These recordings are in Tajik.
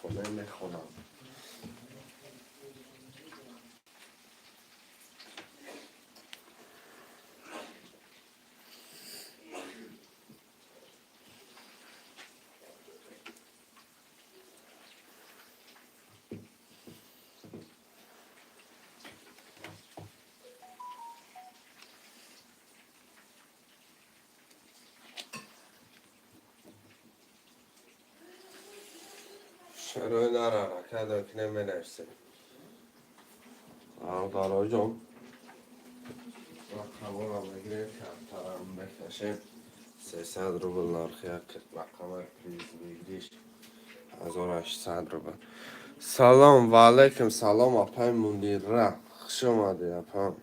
Хона мехонам. Шерои нар ҳаракат мекунем, менависем. Бародароҷон, рақамҳоро мегирем, картарам мекашем. 300 рубл нархи як рақама, приз выигрыш 1800 рубл. Салом, ва алайкум салом, апай Мунира. Хуш омадед, апам.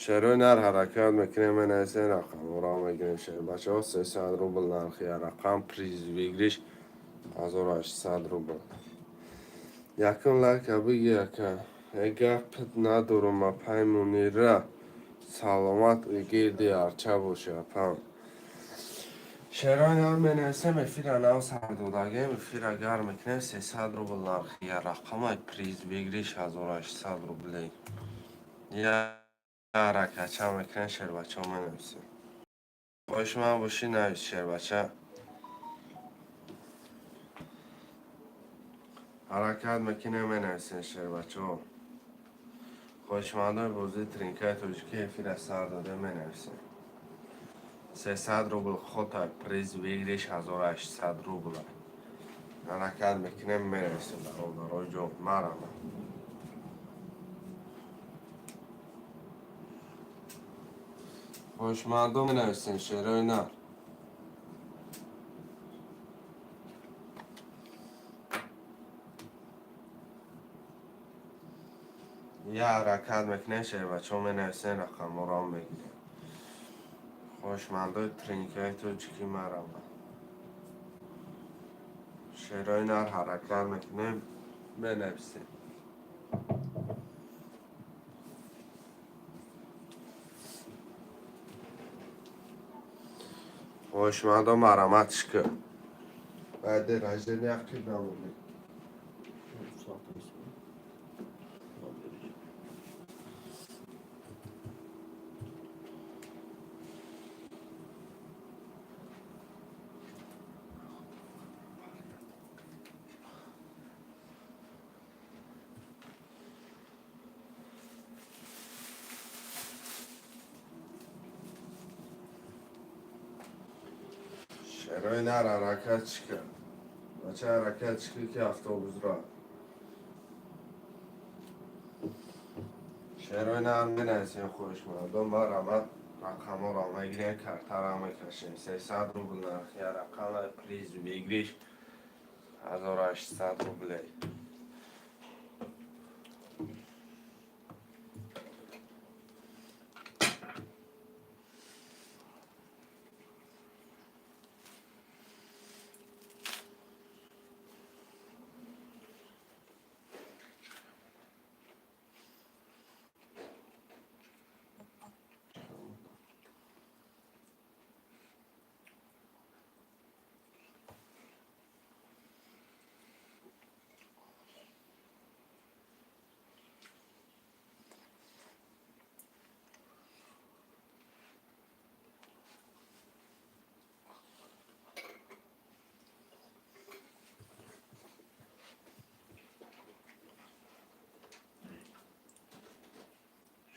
Шерои нар ҳаракат мекунем, менависем, рақамҳоро мегирем. Шербачаҳо, 300 рубл нархи як рақам, приз выигрыш 1800 рубл. Якум лайка биги, ака. Э, гап надорум, апай Мунира. Саломат, гирди арча боши, апам. Шерои нар менависем, эфира нав сар додагем, эфира гарм мекунем, 300 рубл нархи як рақамай, приз выигрыш 1800 рублей. Я ҳаракатча мекунем, шербачаҳо, менависем. Хоҳишманд бошӣ, навис, шербача. Ҳаракат мекунем, менависем, шербачаҳо. Хоҳишмандои бозии тринкаи тоҷикӣ, эфира сар додем, менависем. 300 рубл хота, приз выигрыш 1800 рубл. Ҳаракат мекунем, менависем, бародарои ҷон, марама. Хоҳишмандо, менависем, шерои нар. Я ҳаракат мекунем, шербачаҳо, менависем, рақамҳоро мегирем. Хоҳишмандои тринкаи тоҷикӣ, марама. Шерои нар ҳаракат мекунем, менависем. Хоҳишмандо, марҳамат шикр. Баъди рождения ақиб намонед. Соат 20. Шерои нар ҳаракат шикр. Бача, ҳаракат шикр, ки автобус ра. Шерои нар менависем, хоҳишмандо, марҳамат, рақамҳоро мегирем, картаро мекашем. 300 рубл нархи як рақам, приз выигрыш 1800 рублей.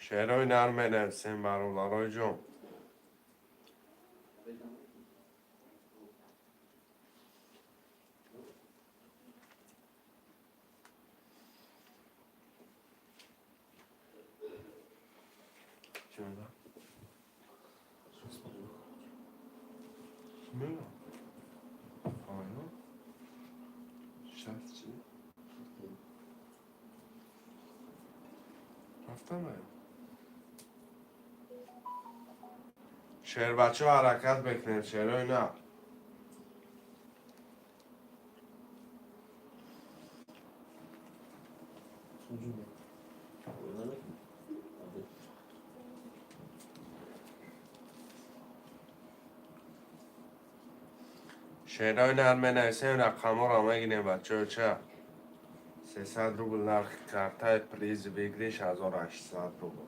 Шерои нар менависем, бародарои ҷон. Чӣ мега? Чӣ мега? Аю? Шаст чӣ? Рафтам аю. Шербачо, ҳаракат мекунем, шерои нар. Суҷуд. Намекунӣ? Шерои нар менависем, рақамҳоро мегирем, бачаҳо. Ча 300 рубл нархи картаи, приз выигрыш 1800 рубл.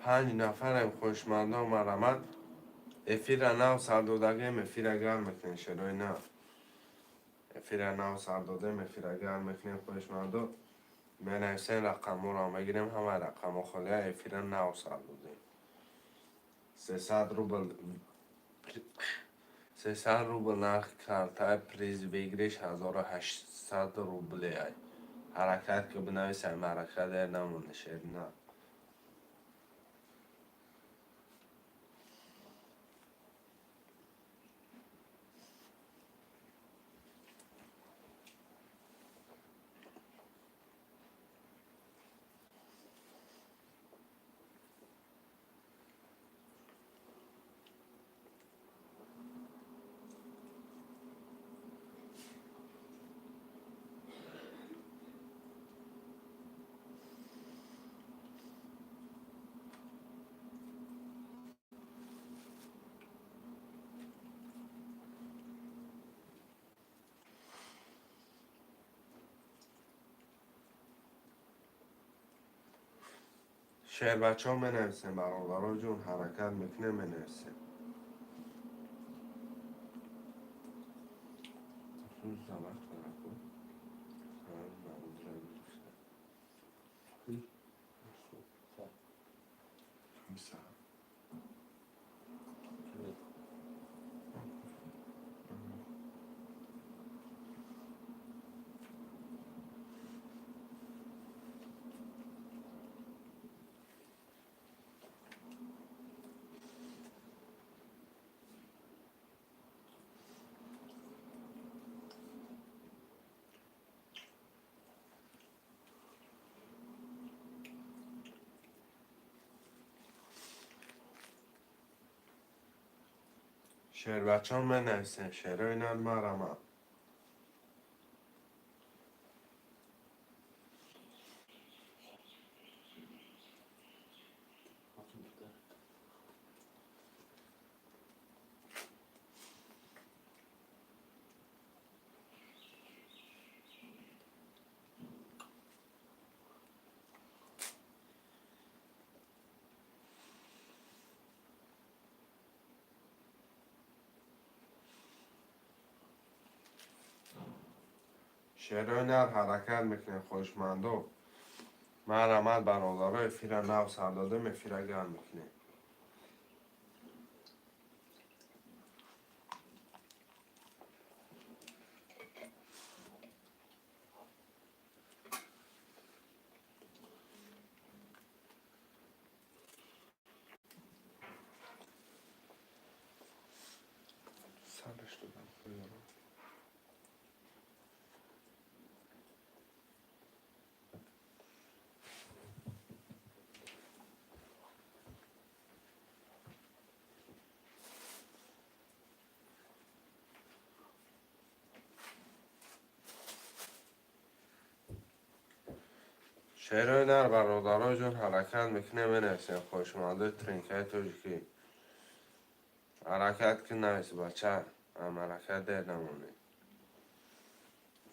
Панҷ нафарем, хоҳишмандон, марҳамат. Эфира нав сар додагем, эфира гарм мекунем. Шерои нав, эфира нав сар додем, эфира гарм мекунем. Хоҳишмандо, менависем, рақамҳоро мегирем. Ҳамаи рақамҳо холия, эфира нав сар додем. 300 рубл, 300 рубл нархи картаи, приз выигрыш 1800 рубле. Ҳаракат ки, бинависем, ҳаракат дер намонда. Шер нав. Шербачаҳо, менависем, бародаро ҷон, ҳаракат мекунем, менависем. Шербачаҳо, менависем, шерои нав, марҳамат. Шерои нав, ҳаракат мекунем, хоҳишмандо, марҳамат, бародаро. Эфира нав сар додем, эфира гарм мекунем. Сараш додам. Шерои нар, бародаро ҷон, ҳаракат мекунем, менависем. Хоҳишмандои тринкаи тоҷикӣ, ҳаракат ки, навис, бача, ҳаракат дер намонед.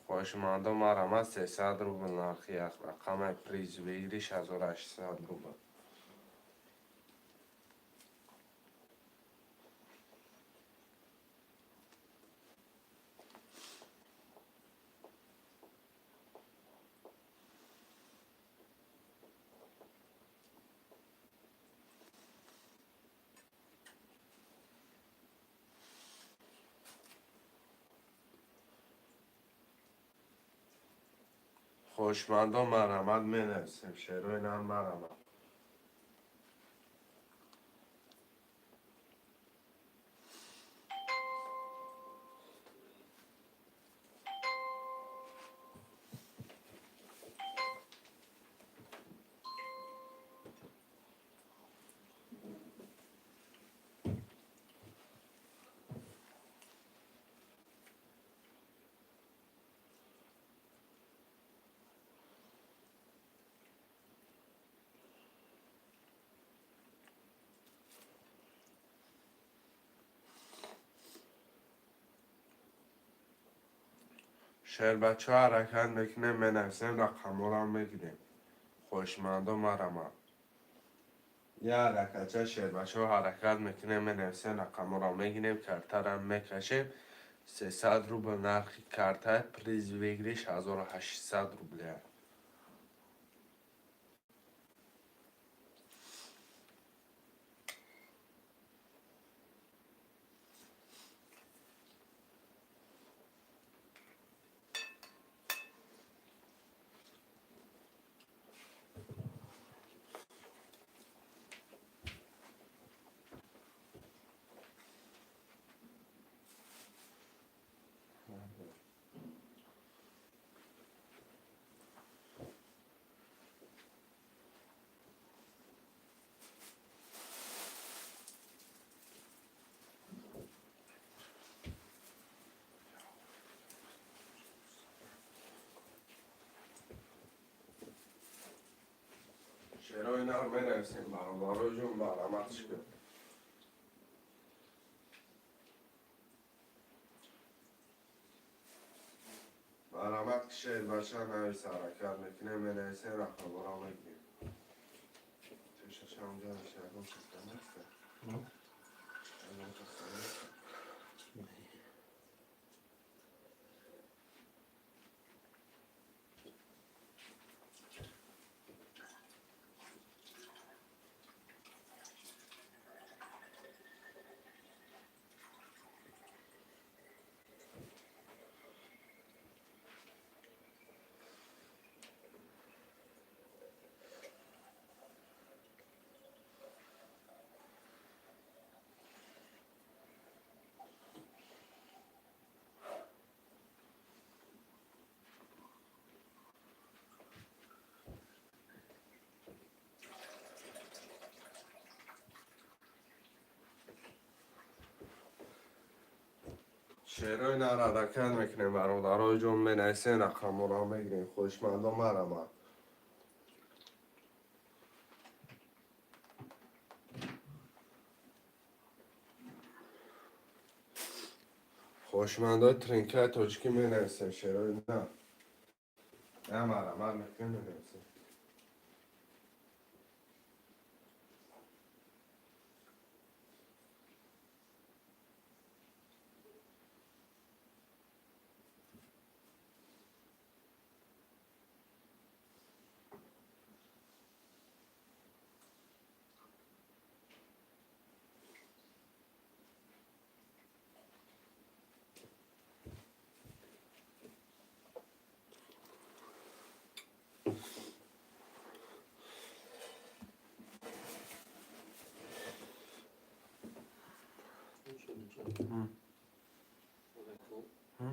Хоҳишмандо, марҳамат. 300 рубл нархи як рақамаи, приз выигрыш 1800 рубл. Хоҳишмандон, марҳамат, менависем. Шерои нар, марҳамат. Шербачаҳо, ҳаракат мекунем, менависем, рақамҳоро мегирем. Хоҳишмандо, марама. Я ҳаракатча, шербачаҳо, ҳаракат мекунем, менависем, рақамҳоро мегирем, картаро мекашем. 300 рубл нархи карта, приз выигрыш 1800 рубля. Шерои нар менависем, бародаро ҷон, марҳамат шуд. Марҳамат, ки шербача навис, ҳаракат мекунем, менависем, рақамҳоро мегирем. Тешашам ҷанаш ягон чиз неста? Ягон чиз неста? Шерои нар ҳаракат мекунем, бародарои ҷон, менависем, рақамҳоро мегирем. Хоҳишмандо, марҳамат. Хоҳишмандои тринкаи тоҷикӣ, менависем, шерои на. На, марҳамат мекунем, менависем. Hı?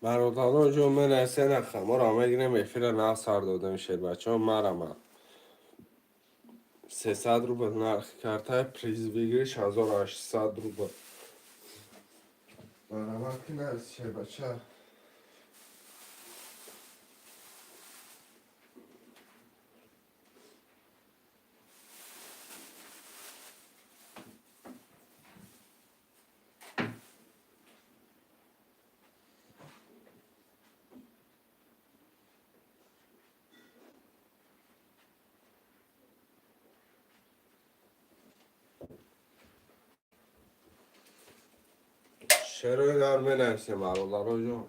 Бародарон ҷон, менависем, рақамҳоро мегирем, эфира нав сар додем, шербачаҳо, марҳамат. 300 рубл нархи картаи, приз выигрыш 1800 рубл. Марҳамат, ки навис, шербача. Шерои нар менависем, бародаро ҷон.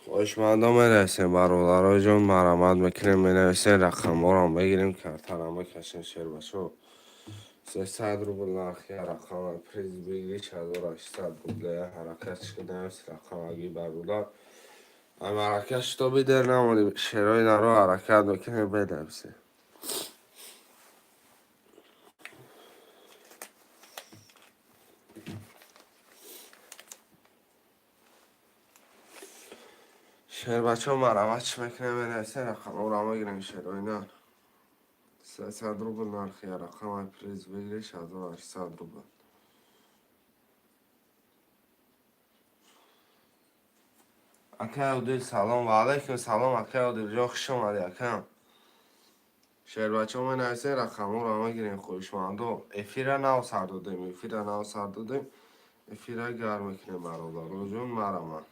Хоҳишмандо, менависем, бародаро ҷон, марҳамат мекунем, менависем, рақамҳоро мегирем, картаро мекашем, шербачо. 300 рубл нархи рақама, приз выигрыш 1800 рубля. Ҳаракат шуданас рақамаги, бародар. Ам ҳаракат шитоби дер намонем, шерои наро ҳаракат мекунем, бенависем. Шербачаҳо, марҳамат, чӣ мекунем, менависем, рақамҳоро мегирем. Шерои нар, 300 рубл нархи рақамаи, приз выигрыш 1800 рубл. Акай Одил, салом. Ва алайкум салом, акай Одилҷон, хуш омадӣ, акам. Шербачаҳо, менависем, рақамҳоро мегирем. Хоҳишмандо, эфира нав сар додем, эфира нав сар додем, эфира гарм мекунем, бародароҷон, марҳамат.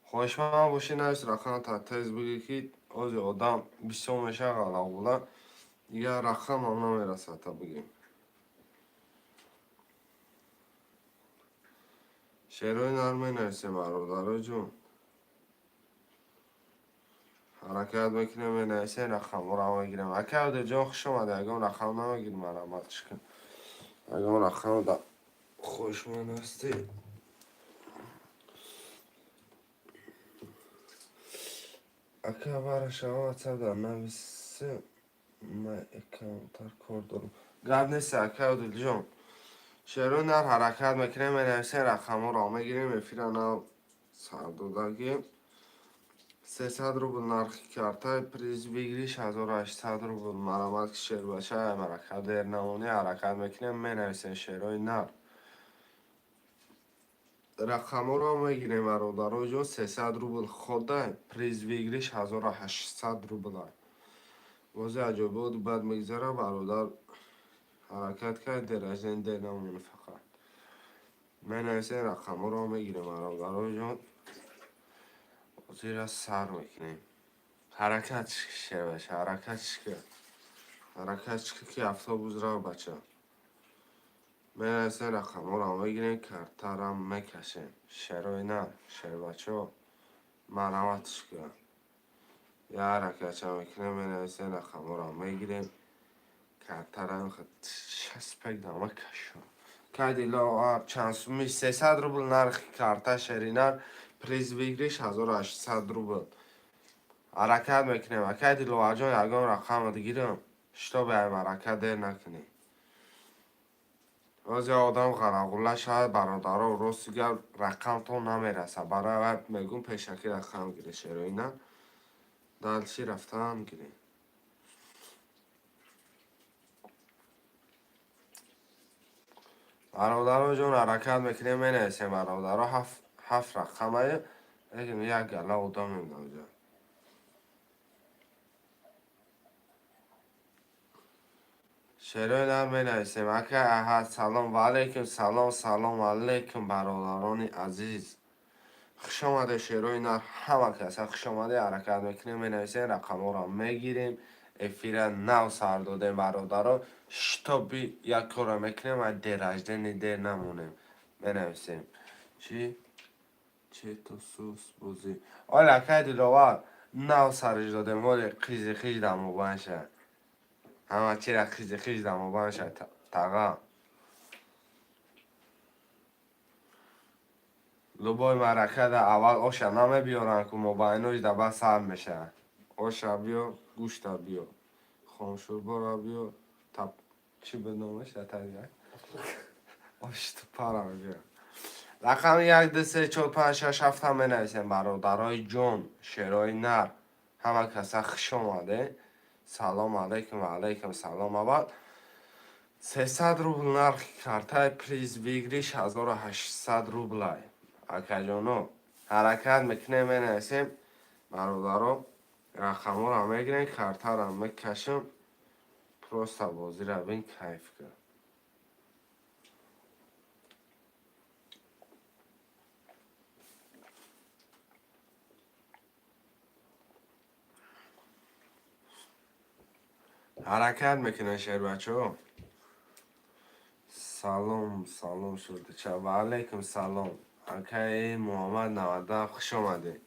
Хоҳишманд бошӣ, навис рақамта, тез бигӣ, ки ози одам бисёр мешава, ғалағула, дигар рақамам намерасад та бигем. Шерои нар менависем, бародароҷон, ҳаракат мекунем, менависем, рақамҳоро мегирем. Акай Одилҷон, хуш омадӣ. Ягон рақам намегирем, марҳамат кун, ягон рақам да хоҳишманд ҳастӣ. Ака, бараша, ватсап дар нависе, ман камтар кор дорам. Гап нест, акай Одилҷон. Шерои нар, ҳаракат мекунем, менависем, рақамҳоро мегирем. Эфира нав сардодагӣ. 300 рубл нархи карта, приз выигрыш 1800 рубл. Марҳамат, ки шербача ҳаракат дер намонӣ, ҳаракат мекунем, менависем, шерои нар, рақамҳоро мегирем, бародароҷон. 300 рубл хода, приз выигрыш 1800 рубла. Бози аҷоибот бад мегзара, бародар. Ҳаракат кард, деражен дер намонӣ, фақат менависем, рақамҳоро мегирем, бародароҷон. Бозира сар мекунем. Ҳаракат, шербача, ҳаракат шикар, ҳаракат шикар, ки автобус рав, бача. Менависем, рақамҳоро мегирем, картарам мекашем. Шерои нар, шербачаҳо, марҳамат шикар. Я ҳаракатча мекунем, менависем, рақамҳоро мегирем, картарам шаспек дама кашам. Кайдило чанд суми? 300 рубл нархи карта, шери нар, приз выигрыш 1800 рубл. Ҳаракат мекунем, акай Диловарҷон, ягон рақамат гирам, шитоби ай ҳаракат дер накунем. Озе одам ғарағула шавад, бародаро, рости гап, рақамтон намерасад. Барои вай мегӯм, пешакӣ рақам гире, шерои нар, дальше рафтан гирем. Бародароҷон, ҳаракат мекунем, менависем, бародаро, ҳафт рақамае, лекин як гала одам мемонад. Шерои нар менависем. Акай Аҳад, салом. Ва алайкум салом, салом алайкум, бародарони азиз, хушомаде. Шерои нар, ҳама каса хушомаде. Ҳаракат мекунем, менависем, рақамҳоро мегирем. Эфира нав сар додем, бародаро, шитоби як корро мекунем ва дерождени дер намонем. Менависем. Чӣ чето сус бозӣ? Оли, акай Диловар, нав сариш додем, оли қизи хиж дамобанша, ҳама чира қизи хиж дамобанша, таға. Любой маъракада аввал оша намебиёранд ку, мобайнош даба сар мешавад. Оша биё, гӯшта биё, хомшӯрбора биё, тап чӣ буд номаш, оштупара биё. Рақами як, ду, се, чор, панҷ, шаш, ҳафтам менависем, бародарои ҷон. Шерои нар, ҳама каса хуш омаде. Салом алайкум. Ва алайкум салом. Аввал 300 рубл нархи картаи, приз выигрыш 1800 рублай. Акаҷоно, ҳаракат мекунем, менависем, бародаро, рақамҳоро мегирем, картаро мекашем. Просто бозира бин, кайф кун. Ҳаракат мекунем, шербачаҳо. Салом, салом шудача. Ва алайкум салом, акаи Муҳаммад 97, хуш омадед.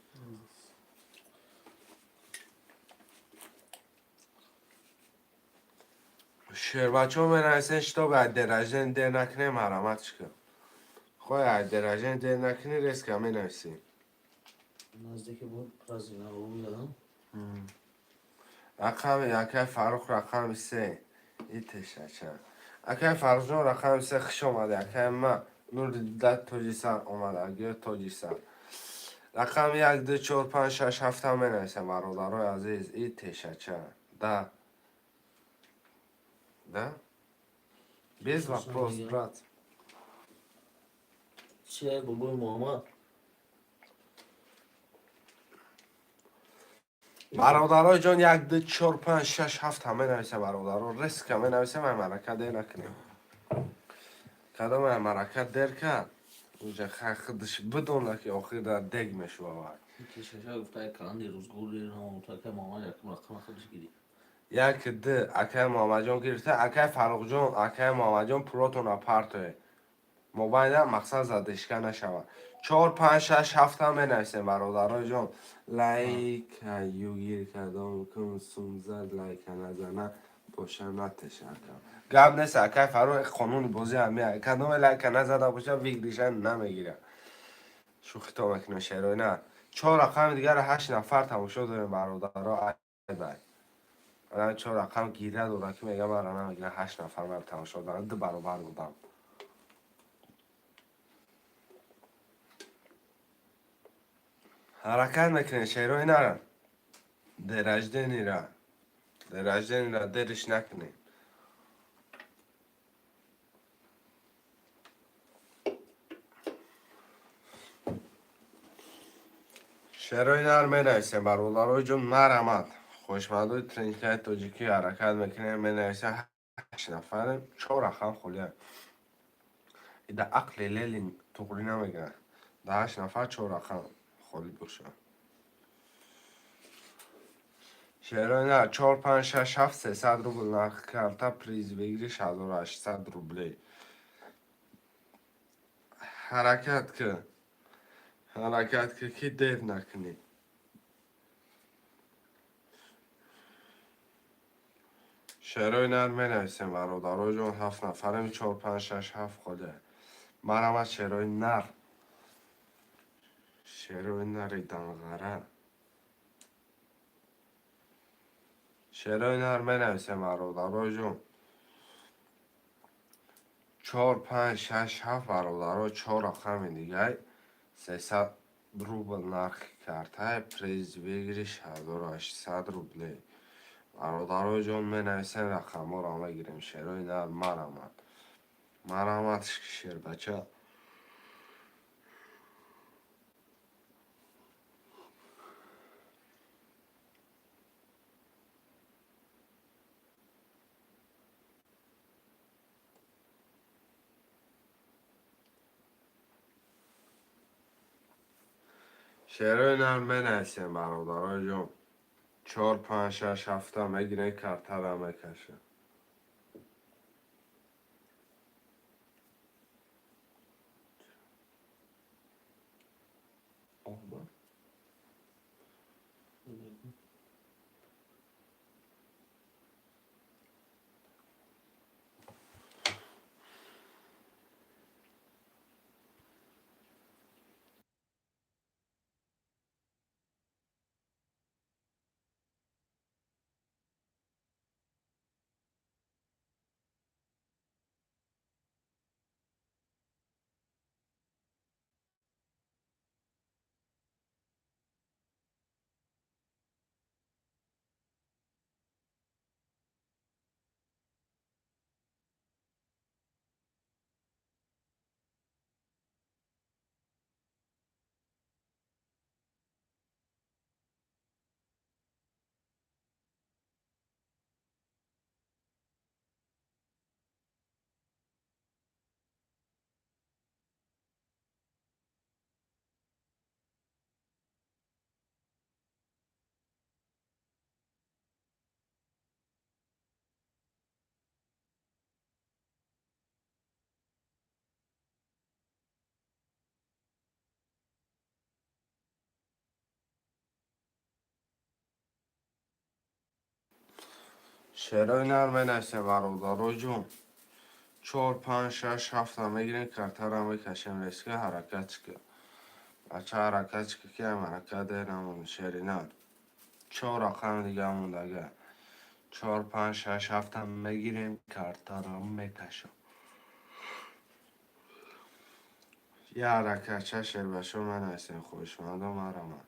Шербачо менависен, чтобы аз день рождения дер накунем, марҳамат кун. Хоҳ аз день рождения дер накунӣ, резко менависӣ. Наздики буд праздник Наврӯз задам. Рақами акай Фаррух рақами се. И тешача. Акай Фаррухҷон рақами се, хуш омадӣ. Акай ма нури дида тоҷисар омада. Гӯё тоҷисар. Рақами як, ду, чор, панҷ, шаш, ҳафта менависем, бародарои азиз. И тешача. Да. Да? Без вопрос, брат. Че бобои Муҳаммад? Бародарои ҷон, як, ду, чор, панҷ, шаш, ҳафт менависем, бародаро. Резко менависем, ай марака дер накунем. Кадом ай марака дер кард, уҷа худаш бидона, ки охир дар дег мешувавад. Тешача гуфта каланди рӯзгори акай Муҳаммад якум рақама худаш гирифт. Як, д, акай Муҳаммадҷон гирифта, акай Фаррухҷон, акай Муҳаммадҷон, пулотона партое. Мобайна мақсад задешка нашавад. Чор, панҷ, шаш, ҳафта менависем, бародарои ҷон. Лайка югир кардом кун сумзад, лайка назана боша натешакам. Гап нест, акай Фаррух, қонуни бозӣ ҳамия. Кадоме лайка назада боша, выигрыш а намегирад. Шӯхито мекунем, шерои на. Чор рақами дигар ҳашт нафар тамошо дорем, бародаро. Ай бай. Чор рақам гира дора, ки мегам мара намегира, ҳашт нафар мара тамошо дорам, ду баробар додам. Ҳаракат мекунем, шерои нара. День рождения ра. День рождения ра дериш накунем. Шерои нар менависем, бародарои ҷон, марамад. Хушмандои тренингаи тоҷикӣ, ҳаракат мекунем, менависем, ҳашт нафарем, чор рақам холия. Да ақли Ленин туғрӣ намегирад. Да ҳашт нафар чор рақам холӣ бошад. Шерои нар чор, панҷ, шаш, ҳафт, 300 рубл нархи карта, приз выигрыш 1800 рублей. Ҳаракат кун. Ҳаракат кун, ки дер накунӣ. Шерои нар менависем, бародарои ҷон, ҳафт нафарем, чор, панҷ, шаш, ҳафт холия. Марамад, шерои нар. Шерои нари данғара. Шерои нар менависем, бародарои ҷон. Чор, панҷ, шаш, ҳафт, бародаро, чор рақами дигар 300 рубл нархи картаи, приз выигрыш 1800 рублей. Бародарои ҷон, менависем, рақамҳоро мегирем. Шерои нар, марамад. Марамад, шербача. Шерои нар менависем, бародарои ҷон. Чор, панҷ, шаш, ҳафта мегирем, картара мекашем. Оба. Шерои нар менависем, бародароҷон. Чор, панҷ, шаш, ҳафта мегирем, картара мекашем, резко ҳаракат чика. Бача, ҳаракат чика, ки ам ҳаракат дер намон. Шери нар. Чор рақами дига мондага. Чор, панҷ, шаш, ҳафта мегирем, картара мекашам. Я ҳаракатча, шербачо, менависем, хоҳишмандо, марамад.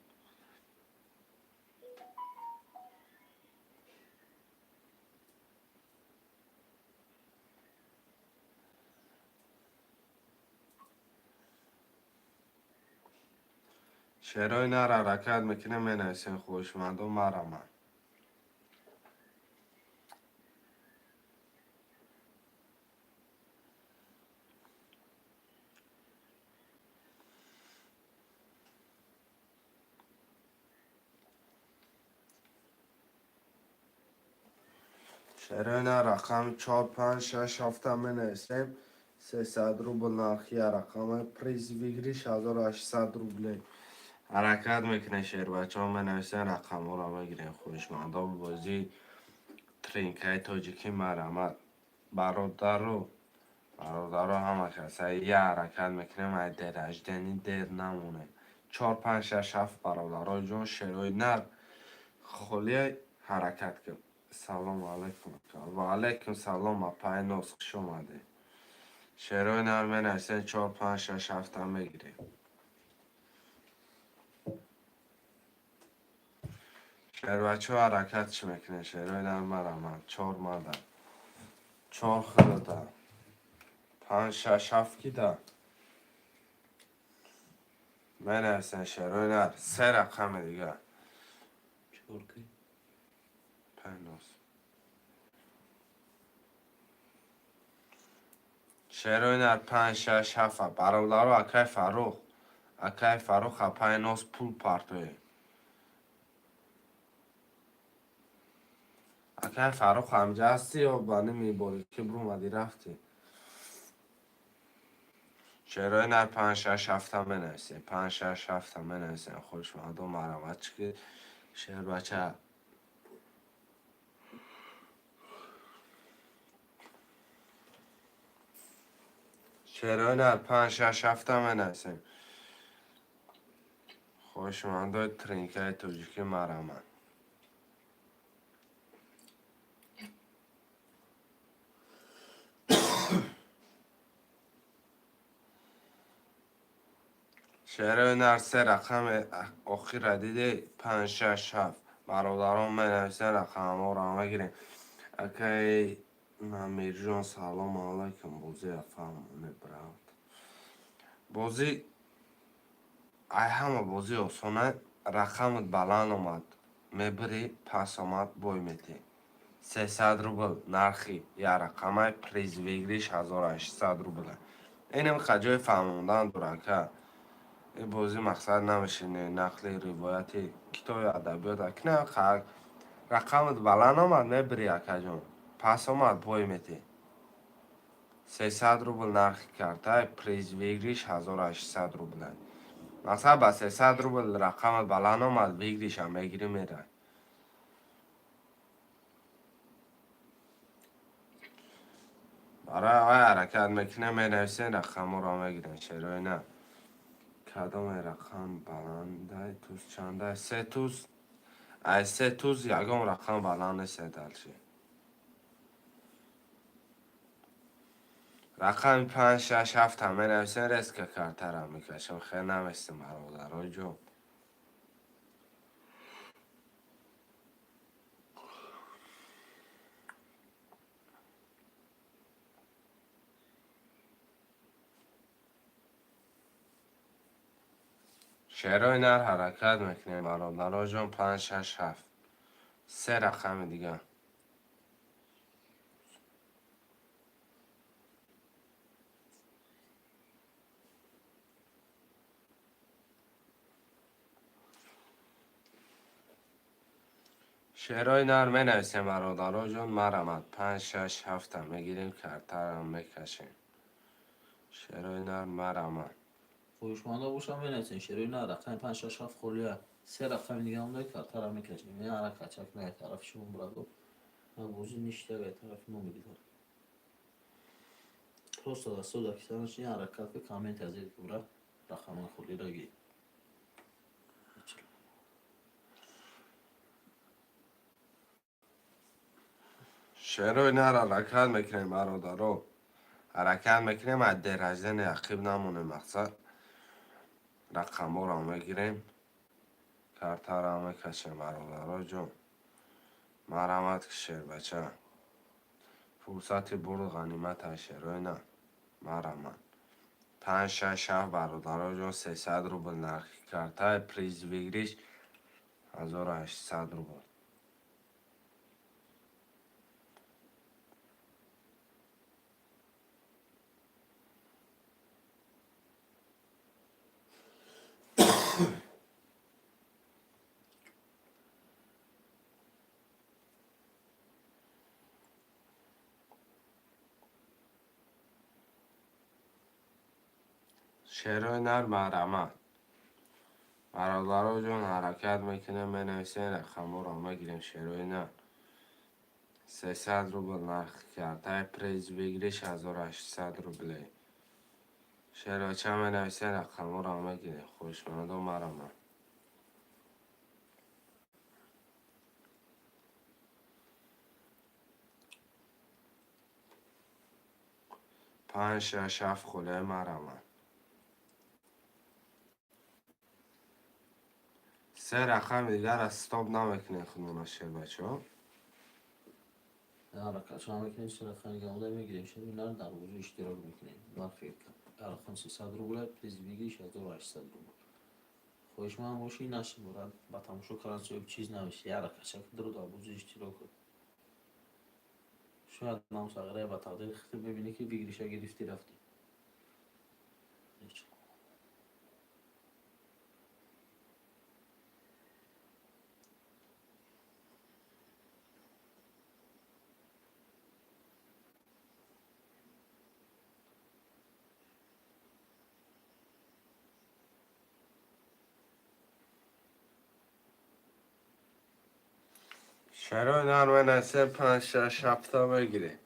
Шерои нар ҳаракат мекунем, менависем, хоҳишмандо, марамад. Шерои нар рақами чор, панҷ, шаш, ҳафта менависем. 300 рубл нархи я рақами, приз выигрыш 1800 рублей. Ҳаракат мекунем, шербачаҳо, менависем, рақамҳоро мегирем, хоҳишмандо, бозии тринкаи тоҷикӣ, марамад. Бародару бародаро, ҳама каса я ҳаракат мекунем, ай дерождани дер намонем. Чор, панҷ, шаш, ҳафт, бародаро ҷон, шерои нар холия, ҳаракат кун. Салому алайкум. Ва алайкум салом, апаи Ноз, хуш омадед. Шерои нар менависем, чор, панҷ, шаш, ҳафта мегирем. Шербачо, ҳаракат чӣ мекунед? Шерои нар, марамад. Чор мада. Чор худода. Панҷ, шаш, ҳафт кида? Менависем, шерои нар. Се рақами дига. Чор ки? Панҷ. Шерои нар панҷ, шаш, ҳафт. Бародаро, акай Фаррух. Акай Фаррух, апаи Ноз, пул партоед. Акай Фаррух, ҳамҷа ҳастӣ ё ба ними борикӣ бурумадӣ, рафтӣ? Шерои нар панҷ, шаш, ҳафта менависем. Панҷ, шаш, ҳафта менависем. Хушмандо, марамат чӣ ки шербача. Шерои нар панҷ, шаш, ҳафта менависем. Хоҳишмандои тринкаи тоҷикӣ, марамат. Шерои нар се рақами охирра диде, панҷ, шаш, ҳафт. Бародарон, менависем, рақамҳоро мегирем. Акаи Намирҷон, салому алайкум. Бозия фаҳмоне, брат. Бозӣ ай ҳама бозӣ осона. Рақамат баланд омад, мебирӣ, пас омад, бой метӣ. 300 рубл нархи я рақамай, приз выигрыш 1800 рубла. Инам ҷои фаҳмондан дурака. Ин бозӣ мақсад намешине, нақли ривояти китоби адабиёт акна. Рақамат баланд омад, мебирӣ, акаҷон, пас омад, бой метӣ. 300 рубл нархи картай, приз выигрыш 1800 рубла. Мақсад, ба 300 рубл рақамат баланд омад, выигрышам мегирӣ, мерай. Барои ай ҳаракат мекунем, менависем, рақамҳоро мегирем. Шерои на кадоме рақам баландай? Туз чандай? Се туз. Ай се туз ягон рақам баланд нест. Дальше рақами панҷ, шаш, ҳафта менависем, резко картара мекашам. Хел наместем, бародарои ҷон. Шерои нар ҳаракат мекунем, бародароҷон. Панҷ, шаш, ҳафт, се рақами дига. Шерои нар менависем, бародароҷон, марамад. Панҷ, шаш, ҳафта мегирем, картарам мекашем. Шерои нар, марамад. Хоҳишмандо бошам, менависем, шерои нар рақами панҷ, шаш, ҳафт холия, се рақами дига монда, картара мекашем. Ин ҳаракатчак не тарафи шумо бураду. Бозӣ ништяк ай тарафи мо мегузарад. Просто дасту дакисанаш ин ҳаракат ки коммент аз ки брат рақамҳои холиро гир. Шерои нар ҳаракат мекунем, бародаро. Ҳаракат мекунем, аз дерождани ақиб намонем, мақсад. Рақамҳоро мегирем. Картаро мекашем, бародаро ҷон. Марҳамат ки шербача. Фурсати бурд ғанимат ай шерои нар. Марҳамат. 5 6 7 бародаро ҷон 300 рубл нархи карта, приз выигрыш 1800 рубл. Шерои нар марҳамат. Бародаро ҷон ҳаракат мекунем, менависем рақамҳоро мегирем шерои нар. 300 рубл нархи картаи приз выигрыш 1800 рублей. Шероча менависем рақамҳоро мегирем. Хоҳишмандо марҳамат. 5 6 7 холиҳои марҳамат. Се рақами дигарро стоп намекунем худмона шербачаҳо. Ҳаракатшо мекунем, се рақами дига мегирем. Шерои нар дар бозӣ иштирок мекунем. Нархи рақам 300 рубл, приз выигрыш 1800 рубл. Хоҳишманд бошӣ наши брат ба тамошо кардан соҳиб чиз навишт. Як ҳаракатша ки дар бозӣ иштирок кун. Шояд нам сағирае ба тақдири худат бибинӣ ки выигрыша гирифтӣ рафтӣ. Шерои нар менависем 5 6 7 мегирем.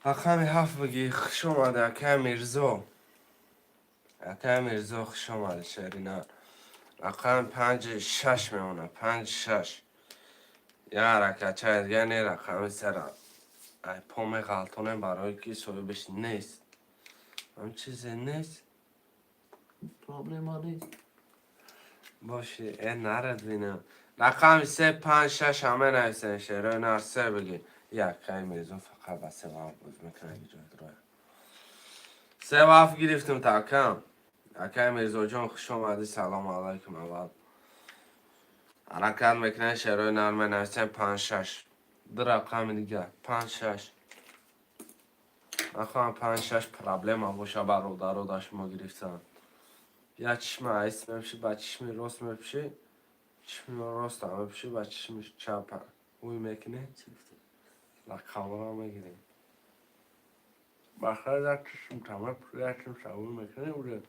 Рақами 7 бигӣ. Хуш омадӣ, акай Мирзо. Акай Мирзо хуш омадӣ шери нар. Рақами 5 6 мемонад. 5 6. Як ҳаракатчаи дига не рақами сера. Ай по меғалтонем барое ки соҳибаш нест. Ҳам чизе нест. Проблема нест. Боши, нарад бинам. Рақами 3 5 6 ҳама нависен шерои нар се бигӣ. Як кай Мирзо фақат ба се вафт боз мекунад ҷой дроя. Се вафт гирифтем такам. Акай Мирзоҷон хуш омадӣ, салому алайкум аввал. Ҳаракат мекунем шерои нар менависем 5 6. Ду рақами дигар 5 6. Нахоҳам 5 6 проблема боша бародаро дар шумо гирифтан. Як чишми айс мепӯшӣ, ба чишми рост мепӯшӣ, чишми роста мепӯшӣ, ба чишми чап ӯй мекунӣ. Рақамҳоро мегирем. Бахар як чишм тама як чишм ӯй мекунӣ, уже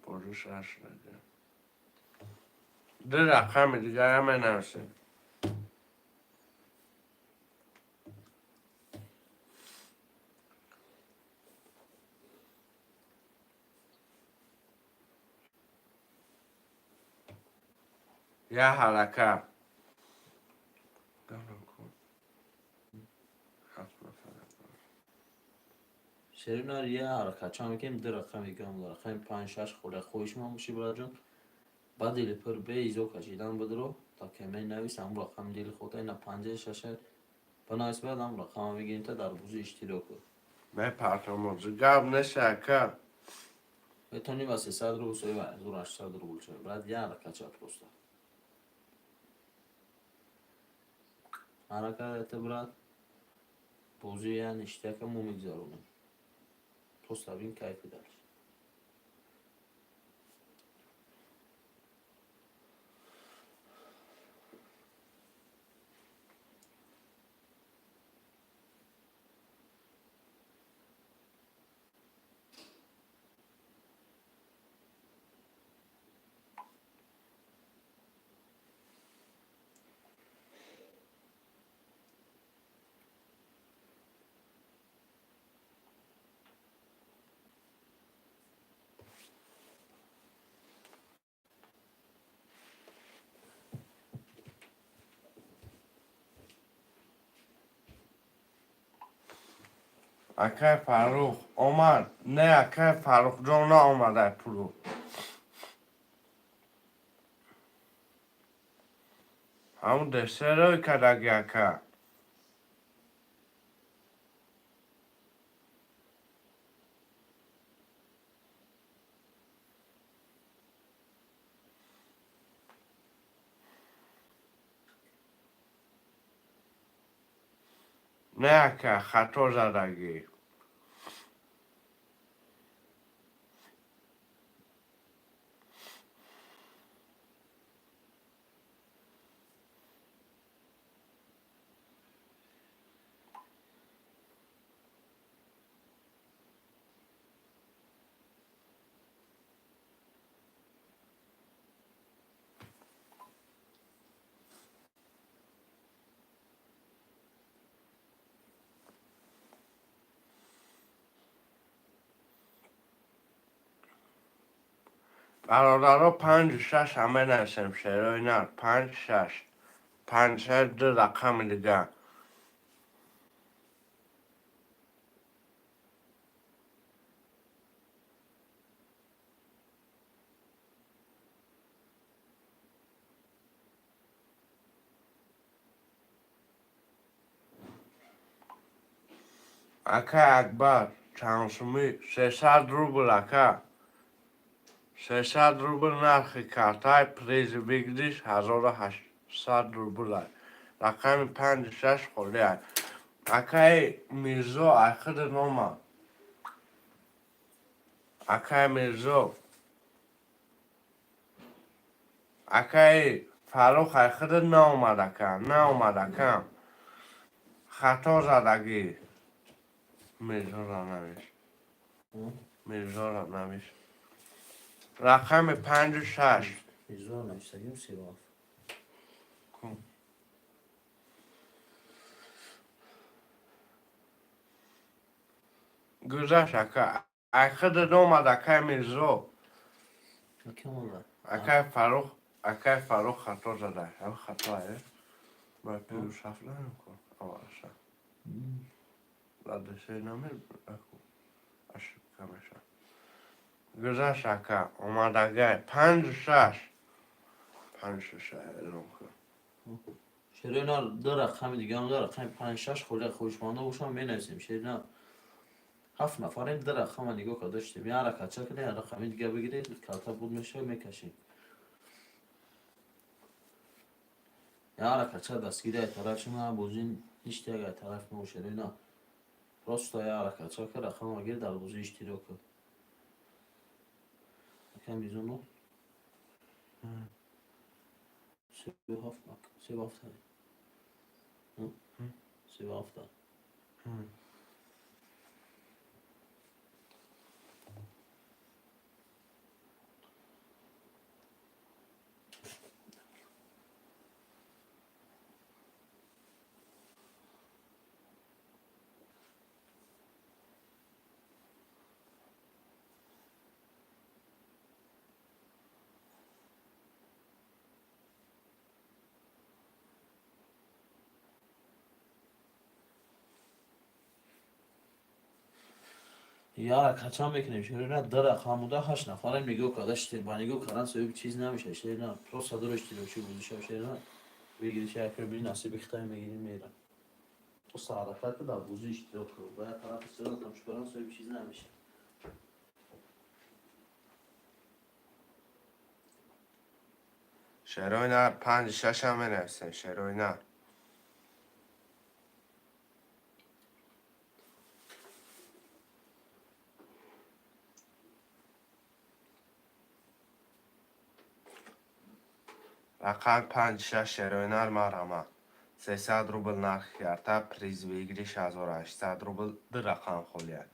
бозиш нашуда. Ду рақами дигарам менависем. Як ҳаракат. Шерои нар як ҳаракатча мекунем, ду рақами дига рақами 5 6 холия. Хоҳишманд бошӣ братҷон ба дили пур беизо кашидан бидро та коммент навис ҳамун рақами дили худта ина 5 6 бинавис баъд ҳамун рақама мегирем та дар бозӣ иштирок кун. Мепартам гап неша ака. Метавонӣ ба 300 рубл соҳиби 1800 рубл шавӣ. Брат як ҳаракатча просто. Ҳаракат брат бозӣ я ништяка мо мегузаронем. Просто бин кайфи дальше. Акай Фаррух омад? Не, акай Фаррухҷон, наомадай пулу. Ҳамун десерой кардаги, ака. Не, ака, хато задагӣ. Бародаро, панҷу шаш ҳама нависем, шерои нар, панҷ шаш, панҷ шаш, ду рақами дигар. Ака Акбар, чанд сумӣ? 300 рубл, ака, 300 рубл нархи картай, призи выигрыш 1800 рублай. Рақами панҷу шаш холиай. Акаи Мирзо, айхиди нома. Акаи Мирзо, акаи Фаррух, айхиди наомад, ака, наомад, ака, хато задагӣ. Мирзора навис, Мирзора навис, рақами панҷу шаш. Мирзо нависагим, 37. Кун. Гузашт, ака, айхиди омад, акаи Мирзо. Ки омада? Акаи Фаррух, акаи Фаррух хато зада, ҳам хато е ба плюс ҳафт намекун аввалаша ладесе намер, ошибка меша. Гузашт, ака, омадагай панҷу шаш, панҷу шаш эълон кун. Шерои нар, ду рақами дигаам ду рақами панҷ шаш холия. Хоҳишмандо бошам, менависем. Шери нар, ҳафт нафарем, ду рақама нигоҳ карда доштем. Як ҳаракатча кунем, як рақами дига бигиред, карта буд мешава, мекашем. Як ҳаракатча дастгири ай тарафи шумо, бозӣ ништяк ай тарафи мо. Шерои нар, просто як ҳаракатча кар, рақама гир, дар бозӣ иштирок кун. Акам бизону 37, 37, 37. Яра кача мекунем, шерина, ду рақам буда, ҳашт нафарем, нигоҳ карда шитем. Ба нигоҳ кардан соҳиби чиз намеша, шерина, просто дуро иштирокчи бозиша, шерина, выигрыш як рубли насиби хитай мегирим, мера. Просто ҳаракат дар бозӣ иштирок кун. Ба як тарафи сира тамошо кардан соҳиби чиз намеша. Шерои нар, панҷу шашам менависем, шерои нар. Рақами панҷу шаш, шерои нар, марҳамат. 300 рубл нархи карта, приз выигрыш 1800 рубл, ду рақам холия.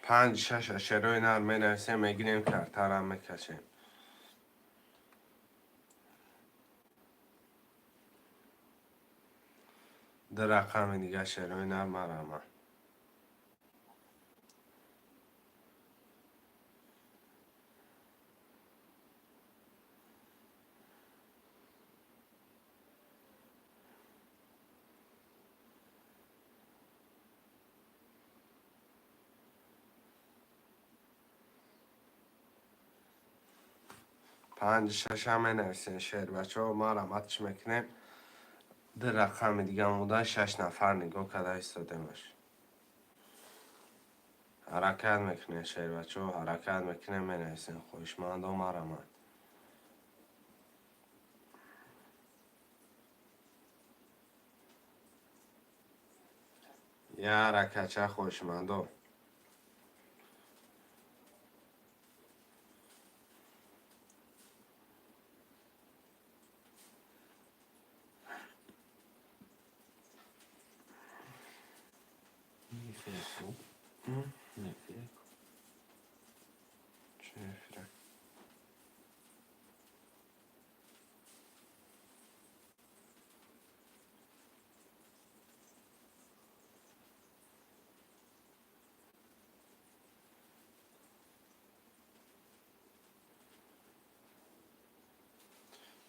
Панҷ шаш, шерои нар менависем, мегирем, картарам мекашем. Ду рақами дига, шерои нар, марҳамат. Панҷ шаша менависем, шербачаҳо, марҳамат мекунем. Ду рақами дига монда, шаш нафар нигоҳ карда истодемаш. Ҳаракат мекунем, шербачаҳо, ҳаракат мекунем, менависем. Хоҳишмандо, марҳамат. Я ҳаракатча, хоҳишмандо.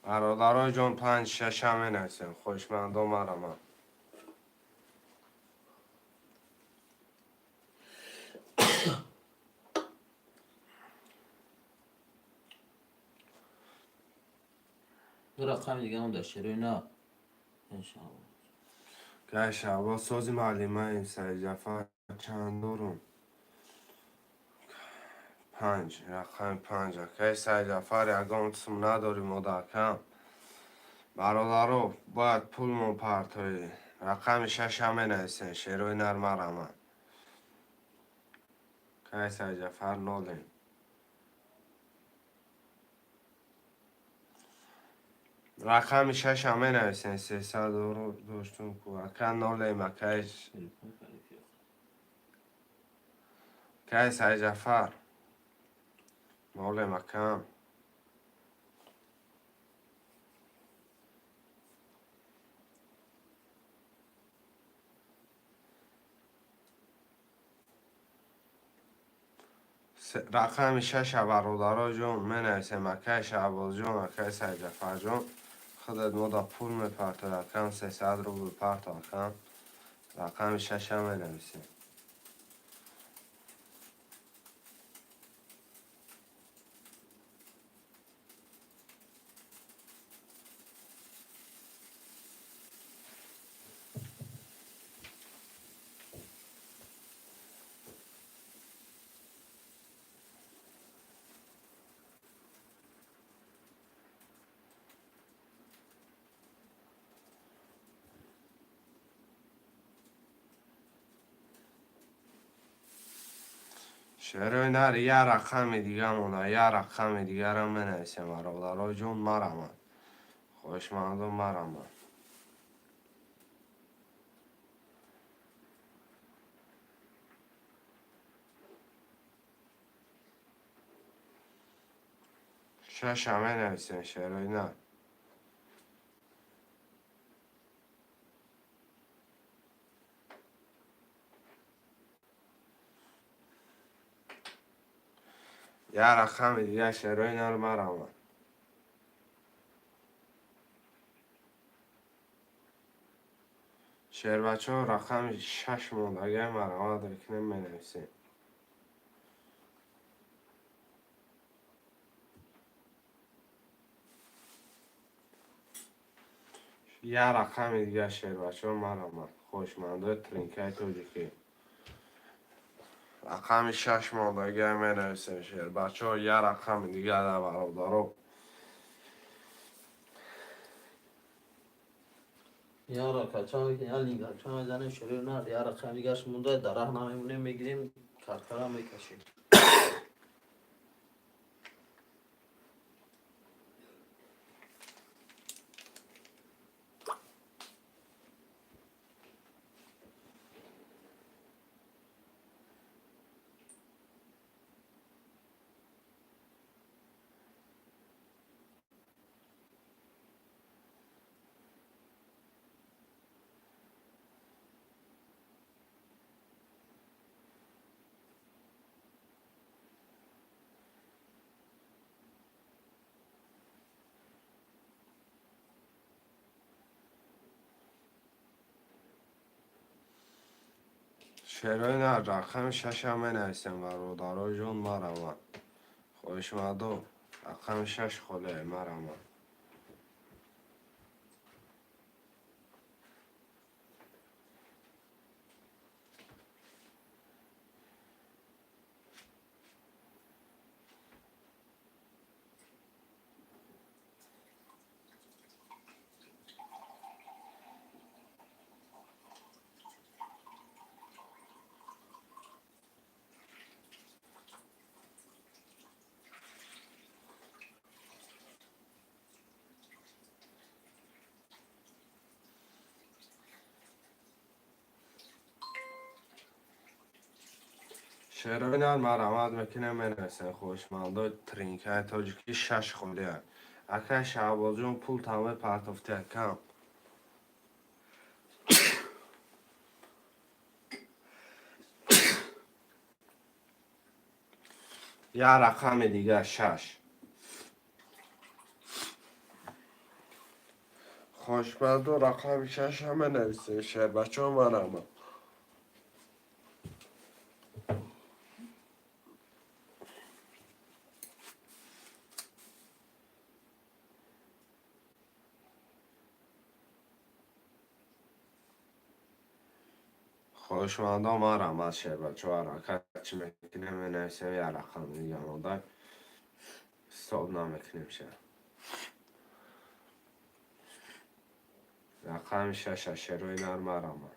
Бародарои ҷон, панҷ шаша менависем. Хоҳишмандо, марҳамат. Ду рақами дига монда, шерои нар. Иншалло. Кай Шаҳбоз, сози муаллимаем. Саидҷафар, чанд дорум? Панҷ, рақами панҷ. Акай Саидҷафар, ягон сум надорим, модакам. Бародаро, бояд пулмон партоӣ. Рақами шаша менависем, шерои нар, марҳамат. Кай Саидҷафар, нолем. Рақами шаша менависем, сесад доштум ку. Ака, нолем, акай. Кай Саидҷафар. Нолем, акам. Рақами шаша, бародаро ҷон, менависем. Акай Шаҳбозҷон, акай Саидҷафарҷон, худат мода пул мепартои, акам, 300 рубл парто, акам. Рақами шаша менависем. Шерои нар, я рақами дига монда, я рақами дигарам менависем, бародаро ҷон, марҳамат. Хоҳишмандо, марҳамат. Шаша менависем, шерои нар. Я рақами дига, шерои нар, марҳамат. Шербачаҳо, рақами шаш мондагиа, марҳамат мекунем, менависем. Я рақами дига, шербачаҳо, марҳамат. Хоҳишмандои тринкаи тоҷикӣ. Рақами шаш мондагиа менависем, шербачаҳо, я рақами дига, бародаро. Я ракача мекунем, я лингача мезанем, шерои нар, я рақами дигаш монда, дарах намемонем, мегирем, каркара мекашем. Шерои нар, рақами шаша менависем, бародаро ҷон, марҳамат. Хоҳишмандо, Рақами шаш холия, марама. Шерои марҳамат мекунем, менависем, хоҳишмандои тринкаи тоҷикӣ, шаш холия. Акай Шаҳбозҷон, пул тамои партофти, акам. Як рақами дигар, шаш. Хоҳишмандо рақами шаш ҳама нависем, шербачаҳо, марҳамат. Хоҳишмандо, марҳамат, шербачаҳо, ҳаракат чӣ мекунем, менависем. Як рақами дигар мода, ҳисоб намекунем ша. Рақами шаша, шерои нар, марҳамат.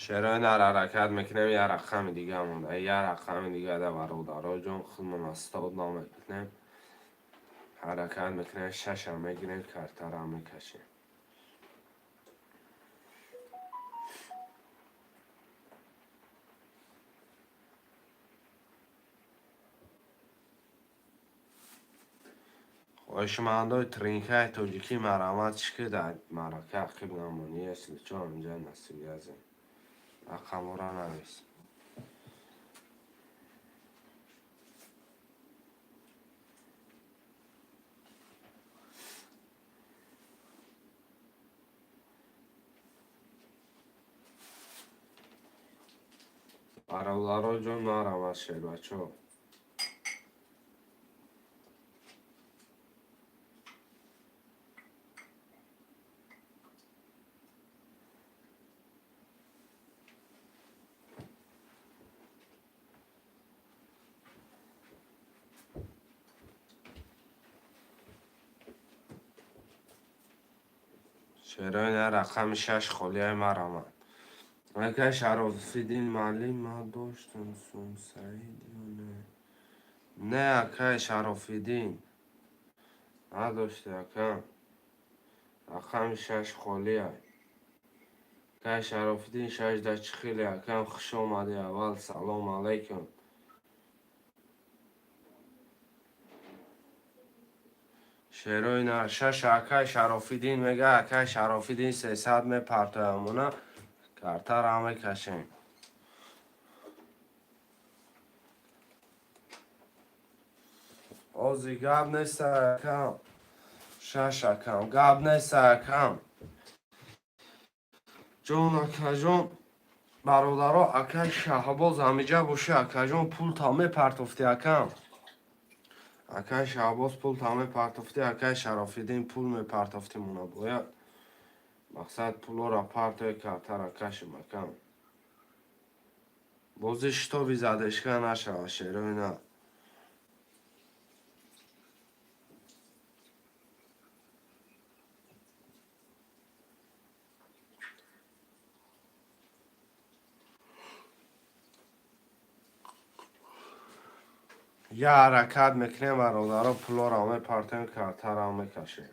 Шерои нар, ҳаракат мекунем, як рақами дига монда, як рақами дига да, бародароҷон, худмон ҳисоб намекунем. Ҳаракат мекунем, шаша мегирем, картара мекашем. Хоҳишмандои тринкаи тоҷикӣ, марҳамат, чӣ ки дар маърака ақиб намонӣ, если чо инҷа насиб рақамҳоро навис. Бародароҷон, марҳамат, шербачаҳо. Шерои нар, рақами шаш холияи, марҳамат. Акай Шарофиддин муаллим, ман доштам сум саид ё не? Не, акай Шарофиддин, надошти, акам. Рақами шаш холия. Акай Шарофиддин, шашда чӣ хеле, акам, хуш омадӣ аввал, салом алайкум. Шерои нар, шаш, акай Шарофиддин мега, акай Шарофиддин 300 мепартоямона, картара мекашем. Ози гап нест, акам. Шаш, акам, гап нест, акам. Ҷон, акаҷон, бародаро, акай Шаҳбоз ҳамиҷа боши, акаҷон, пул та мепартофти, акам. Акай Шаҳбоз, пул та мепартофти, акай Шарофиддин, пул мепартофти мона, бояд. Мақсад, пулоро партои, картара кашем, акам. Бози шитоби задешка нашава, шерои на. Я ҳаракат мекунем, бародаро, пулоро мепартем, картаро мекашем.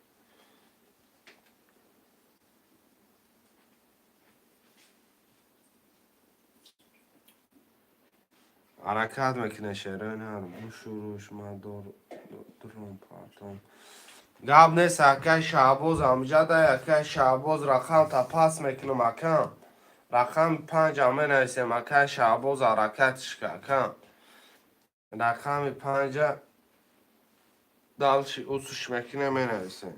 Ҳаракат мекунем, шерои нар, бушуруш, ман дорум партом. Гап нест, акай Шаҳбоз амҷада, акай Шаҳбоз, рақам та пас мекунам, акам. Рақами панҷам менависем, акай Шаҳбоз, ҳаракатш ка, акам. Рақами панҷа дальше усуш мекунем, менависем.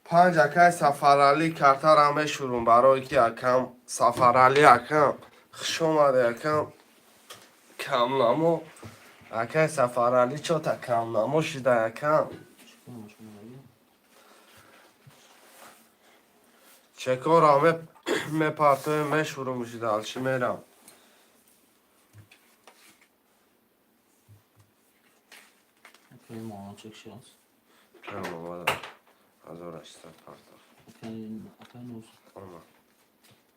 Панҷ, акай Сафаралӣ, картара мешурум, барое ки акам Сафаралӣ, акам, хуш омаде, акам камнамо, акай Сафаралӣ, чота камнамо шида, акам. Чекора мепартоем, мешурум, дальше мерам. Окей, чек шиас. Омада, 1800 партов. Окей, окей, нус. Ома,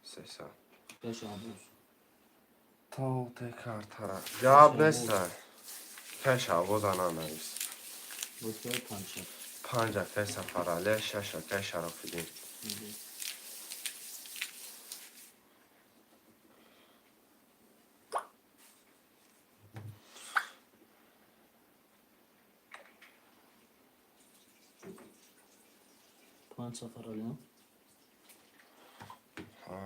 300. Окей, шабуз. То те картара гап неста, кай Шабоза нанавис. Окей, панҷ. Панҷ, акай Сафаралия, шаш, акай Шарофиддин. Панҷ Сафаралиям. Ҳа.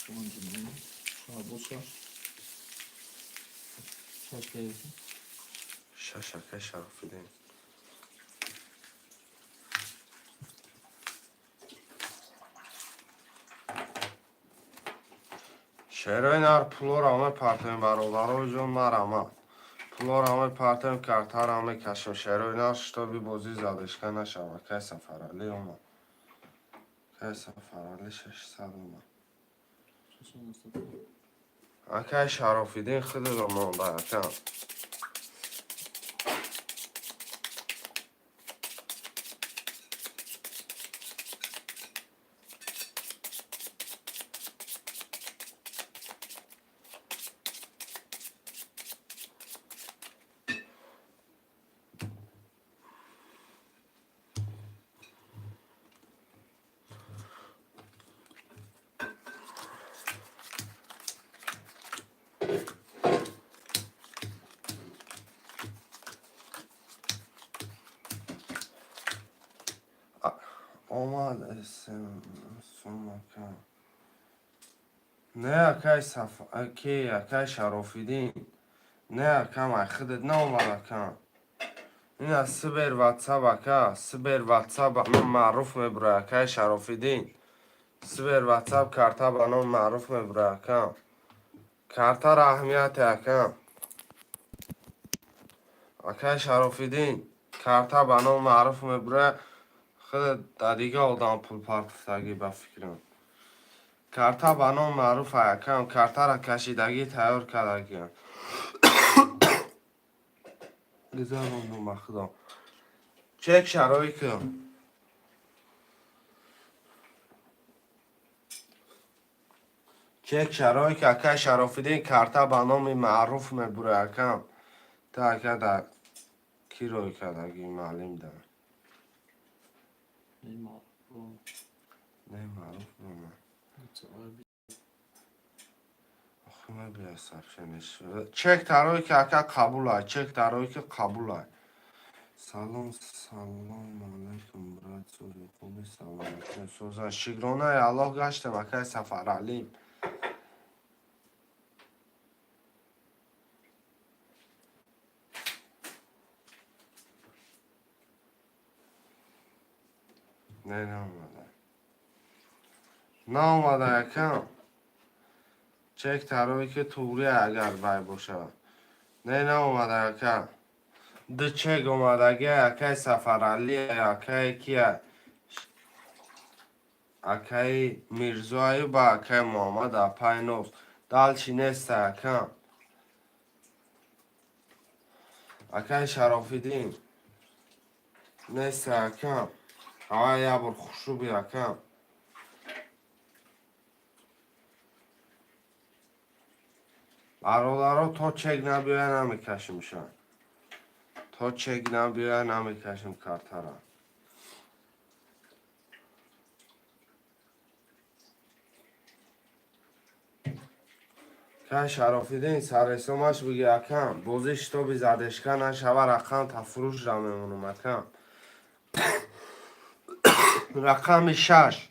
Панҷ, Шабуз шаш. Шаш кай? Шаш, акай Шарофиддин. Шерои нар, пулоро мепартоем, бародарои ҷон, марама. Пулоро мепартоем, картаро мекашем. Шерои нар, чтобы бозӣ задержка нашава. Кай Сафаралӣ омад? Кай Сафаралӣ, 600 омад. Акай Шарофиддин, худро монда, акам. Омад сумака. Не, акай ки, акай Шарофиддин. Не, акам, ай худат наомад, акам. Ина Сбер Ватсап, ака, Сбер Ватсап ба ном Маъруф мебурад, акай Шарофиддин. Сбер Ватсап карта ба ном Маъруф мебурад, акам. Картара аҳамияте, акам. Акай Шарофиддин, карта ба ном Маъруф мебурад, худат дар дига одам пул партофтагӣ, ба фикрам. Карта ба ном Маъруф, акам, картара кашидагӣ тайёр кардагиам. Гузарондум, ба худо. Чек шарои кун. Чек шарои ки, акай Шарофиддин, карта ба номи Маъруф мебурад, акам. Та ака дар кӣ рой кардагӣ, маълим да. Не, маъруф. Не, Маъруф омад. Охи, мебия сообщение. Чек тарои ки, ака, қабул ай, чек тарои ки, қабул ай. Салом, салом алайкум, брат, сузи, хуби, саломатӣ, сӯзан. Шукронаи Аллоҳ, гаштем, акай Сафаралим. Не, наомада. Наомада, акам. Чек тарои ки туғри, агар вай бошад. Не, наомада, ака. Ду чек омадаги, акай Сафаралӣ, акай кия? Акаи Мирзоаю ба акаи Муҳаммад Апайнов. Дальше неста, акам. Акаи Шарофиддин. Неста, акам. Ҳава як бор хушрӯ би, акам. Бародаро, то чек набиёя, намекашимша. То чек набиёя, намекашим картара. Кай Шарофиддин, саресомаш биги, акам. Бозӣ чтобы задержка нашава, рақам та фурӯшра мемонам, акам. Рақами 6,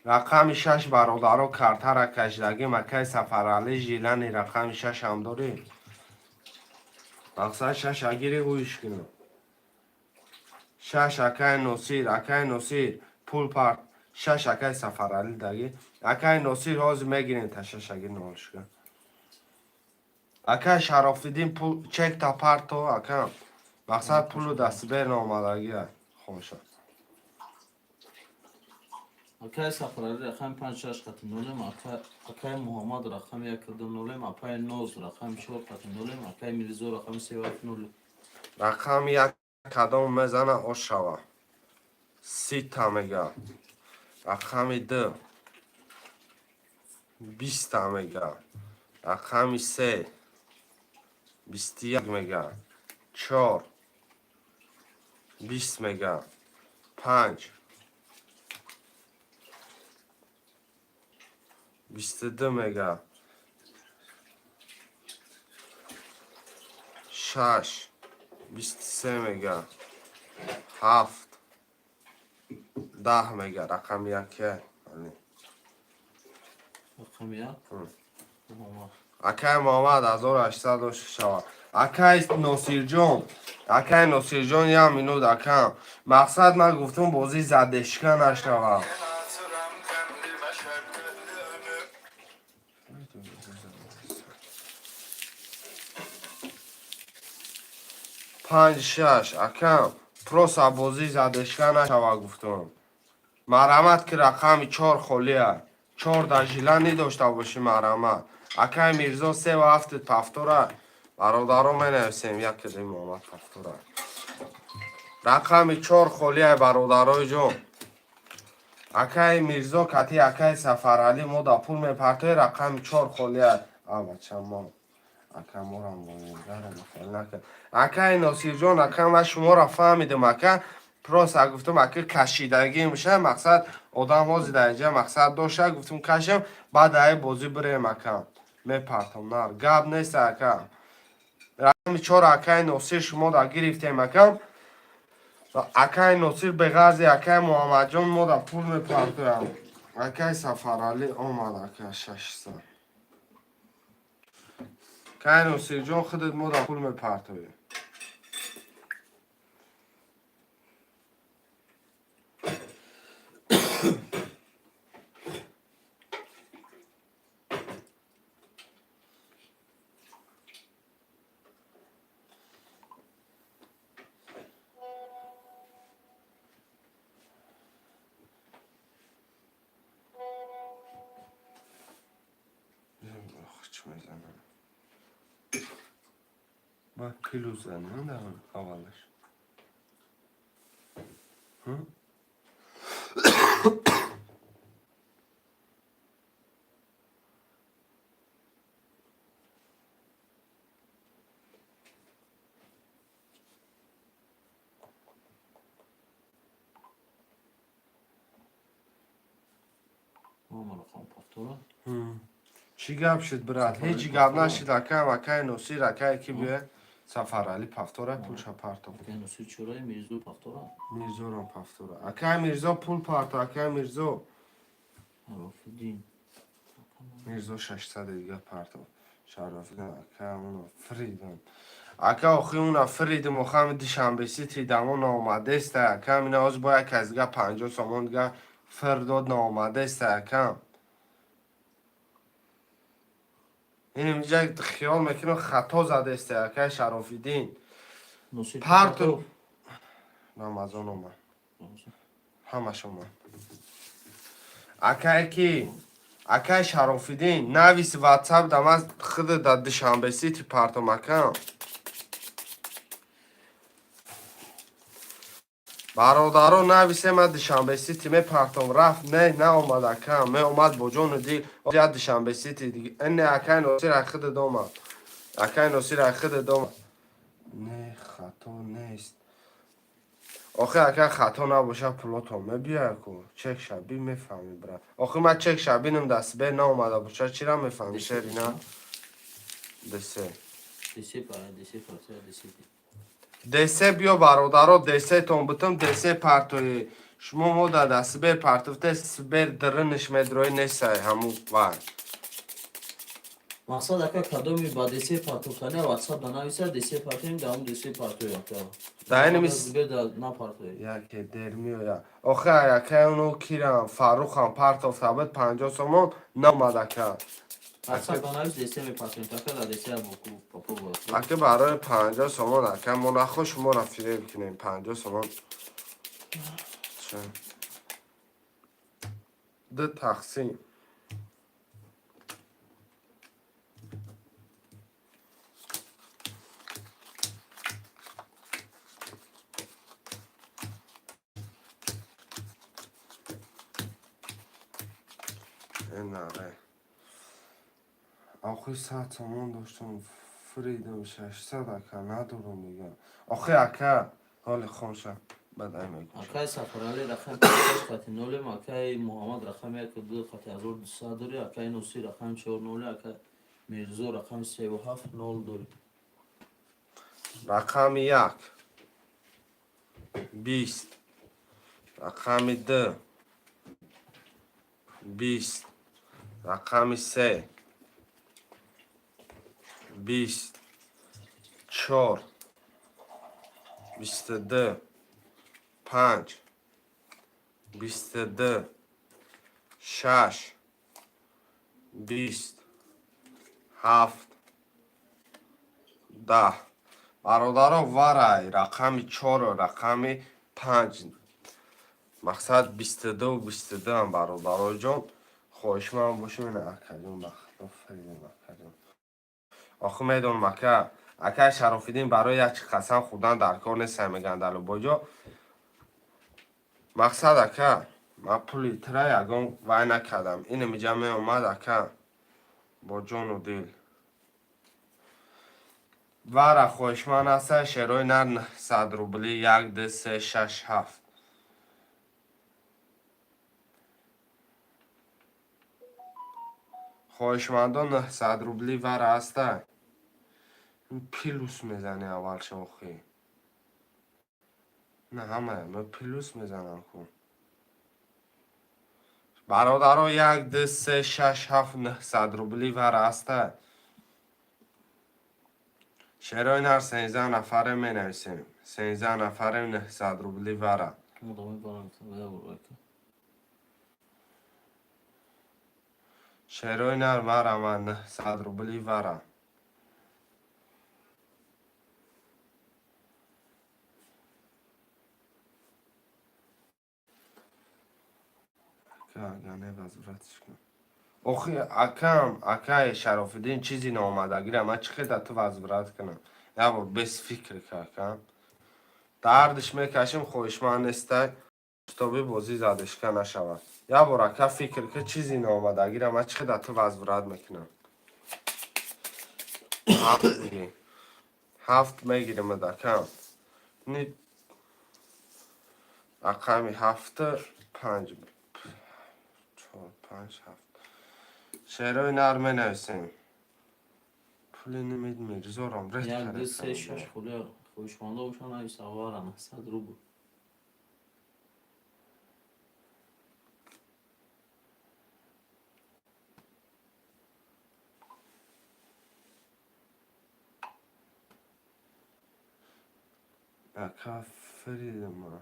рақами 6, бародаро, картара кашидагим. Акай Сафаралӣ, жилани рақами 6 ҳам дорӣ. Мақсад 6 агири гӯиш кунам. 6, акай Носир, акай Носир, пул парт. 6, акай Сафаралӣ даги. Акай Носир, ҳозир мегирем та 6 агир нолшка. Акай Шарофиддин, пул чек та парто, акам. Мақсад пулу дастбер наомадагия. Хомша. Акай Сафаралӣ рақами 5 6 қати нолем, акай Муҳаммад рақами 1 2 нолем, апай Ноз рақами 4 қати нолем, акай Мирзо рақами 3 7 нолем. Рақами 1 кадом мезана, ош шава. 30-та мега. Рақами 2 20-та мега. Рақами 3 21 мега. 4 20 мега. 5 22 мега. 6 23 мега. 7 10 мега. Рақами 1. Рақами 1? Муҳаммад. Акай Муҳаммад, 1800 дошта шава. Акай Носирҷон, акай Носирҷон, як минут, акам. Мақсад ман гуфтум, бозӣ задешка нашава. Панҷ шаш, акам, просто бозӣ задешка нашава гуфтум. Марҳамат, ки рақами 4 холия. 4 дар жилани дошта бошӣ, марҳамат. Акай Мирзо, севу ҳафтит пафтора. Бародаро, менависем, як киди Муҳаммад пафтора. Рақами 4 холия, бародарои ҷон. Акай Мирзо кати акай Сафаралӣ мо да пул мепартои, рақами 4 холия. А бача мо. Ака морам хел накард. Акай Носирҷон, ака, ман шуморо фаҳмидам, ака. Просто гуфтум, ака, кашидагӣ меша, мақсад одам ҳозир дар инҷа мақсад дошта, гуфтум, кашам, баъд ай бозӣ бирем, ака. Мепартом, нар. Гап нест, ака. Рақами 4, акай Носир, шумо да гирифтем, ака. Акай Носир беғарзи акай Муҳаммадҷон мо да пул мепартоям. Акай Сафаралӣ омад, ака, 600. Акай Носирҷон, худат мо да пул мепартоӣ. Чӣ мезанам? Ман плюс занам дар аввалаш. Ҳм? Муҳаммад рақам пафтора. Чӣ гап шуд, брат? Ҳеҷ гап нашид, акам, акай Носир, акай ки бия? Сафаралӣ пафтора, пулша парто. Акай Носир чораи, Мирзо пафтора. Мирзорам пафтора. Акай Мирзо, пул парто, акай Мирзо. Шарофиддин. Мирзо 600 дига парто. Шарофиддин, ака, уно фридам. Ака, охи уна фридим, охами Душанбе Сити дамо наомадеста, акам, ина ҳозир бо як кас дига 50 сомон дига фир дод, наомадеста, акам. Ин инҷа хиёл мекунам, хато задеста, акай Шарофиддин. Носир Парту. Рамазон омад. Ҳамаш омад. Акай ки? Акай Шарофиддин, навис WhatsApp да, ман худ да Душанбе Сити партом, акам. Бародаро, нависе, ман Душанбе Сити мепартом, рафт, не, наомад, акам, меомад бо ҷону дил. Я Душанбе Сити диги. Не, акай Носир, ай худат омад. Акай Носир, ай худат омад. Не, хато нест. Охи, ака, хато набоша, пулотон мебиёя ку. Чек шаби мефаҳмӣ, брат. Охи, ман чек шабинам дастбер наомада боша, чира мефаҳмӣ, шерина? Десе. Десе па, десе парто, десе. Десе биё, бародаро, десетон бутум, десе партои. Шумо мо да Сбер партофте, Сбер дрынш медрои несай ҳаму вай. Мақсад, ака, кадоми ба десе партофтани ватсап да нависа, десе партоем, да ҳамун десе партоем, ака. Да ин Сбер да напартоем. Яке дер меоя. Охе, якае оно кирам, Фаррухам партофта буд 50 сомон, наомад, ака. Ватсап да навис, десе мепартоем, ака, да десе попробовать. Ака, барои 50 сомон, ака, мо нахо шуморо фиреб кунем, 50 сомон. Ча? Ду тақсим. Наре. Охи, 100 сомон доштам, фиридам, 600, ака, надорам дига. Охи, ака, ҳоли хонша бадай мегӯшам. Акай Сафарали рақами 5 хати нолем, акай Муҳаммад рақами яку ду хати 1200 дори, акай Носир рақами чор ноле, акай Мирзо рақами севу ҳафт нол дори. Рақами як 20, рақами ду 20, рақами се 20, чор 22, панҷ 22, шаш 20, ҳафт 10. Бародаро, варай рақами чору рақами панҷ, мақсад 22-у 22-ам. Бародароҷон, хоҳишманд бошем, ина, акаҷон, ба худо фаридем, акаҷон. Охи, медонам, ака, акай Шарофиддин, барои як чи қасам хӯрдан дар кор нестам, мегӯянд дар Лубоҷо. Мақсад, ака, ман пули тира ягон вай накардам, инамиҷа меомад, ака, бо ҷону дил. Вара хоҳишманд ҳаста, шерои нар, 900 рубли, як, ду, се, шаш, ҳафт. Хоҳишмандон, 900 рубли вара ҳаста? Плюс мезани аввалша, охи. На, ҳамая ма плюс мезанам ку. Бародаро, як, ду, се, шаш, ҳафт, 900 рубли вара ҳаста? Шерои нар, 13 нафаре менависем, 13 нафарем, 900 рубли вара. Одамои барам ака. Шерои нар, вара ма, 900 рубли вара. Ага, возвратиш кун. Охи, акам, акай Шарофиддин, чизи наомадагира ман чӣ хел да ту возврат кунам? Як бор без фикр ка, акам. Дардиш мекашим, хоҳишманд нестай, устоби бозӣ задишка нашавад. Як бор, ака, фикр ка, чизи наомадагира ман чӣ хел да ту возврат мекунам? Ҳафт мегирӣ. Ҳафт мегиримад, акам. Ни рақами ҳафту панҷ, чор, панҷ, ҳафт. Шерои нар менависем. Пули немед, Мирзорам ред. Як, ду, се, шаш хуля хоҳишмандо бошанд, нависа вара 900 рубл. Ака, фиридама.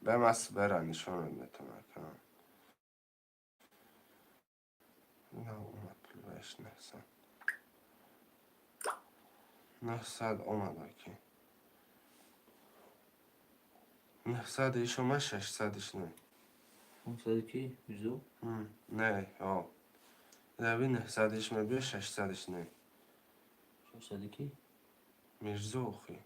Бемас бера нишонат метам, ака. На, омад пулваш 900. 900 омад, аки. 900 иш омад, 600 иш не. Ҳамсади ки, Мирзо? Не, ҳо. Раби 900 иш мебиё, 600 иш не. 600 ки? Мирзо, охи.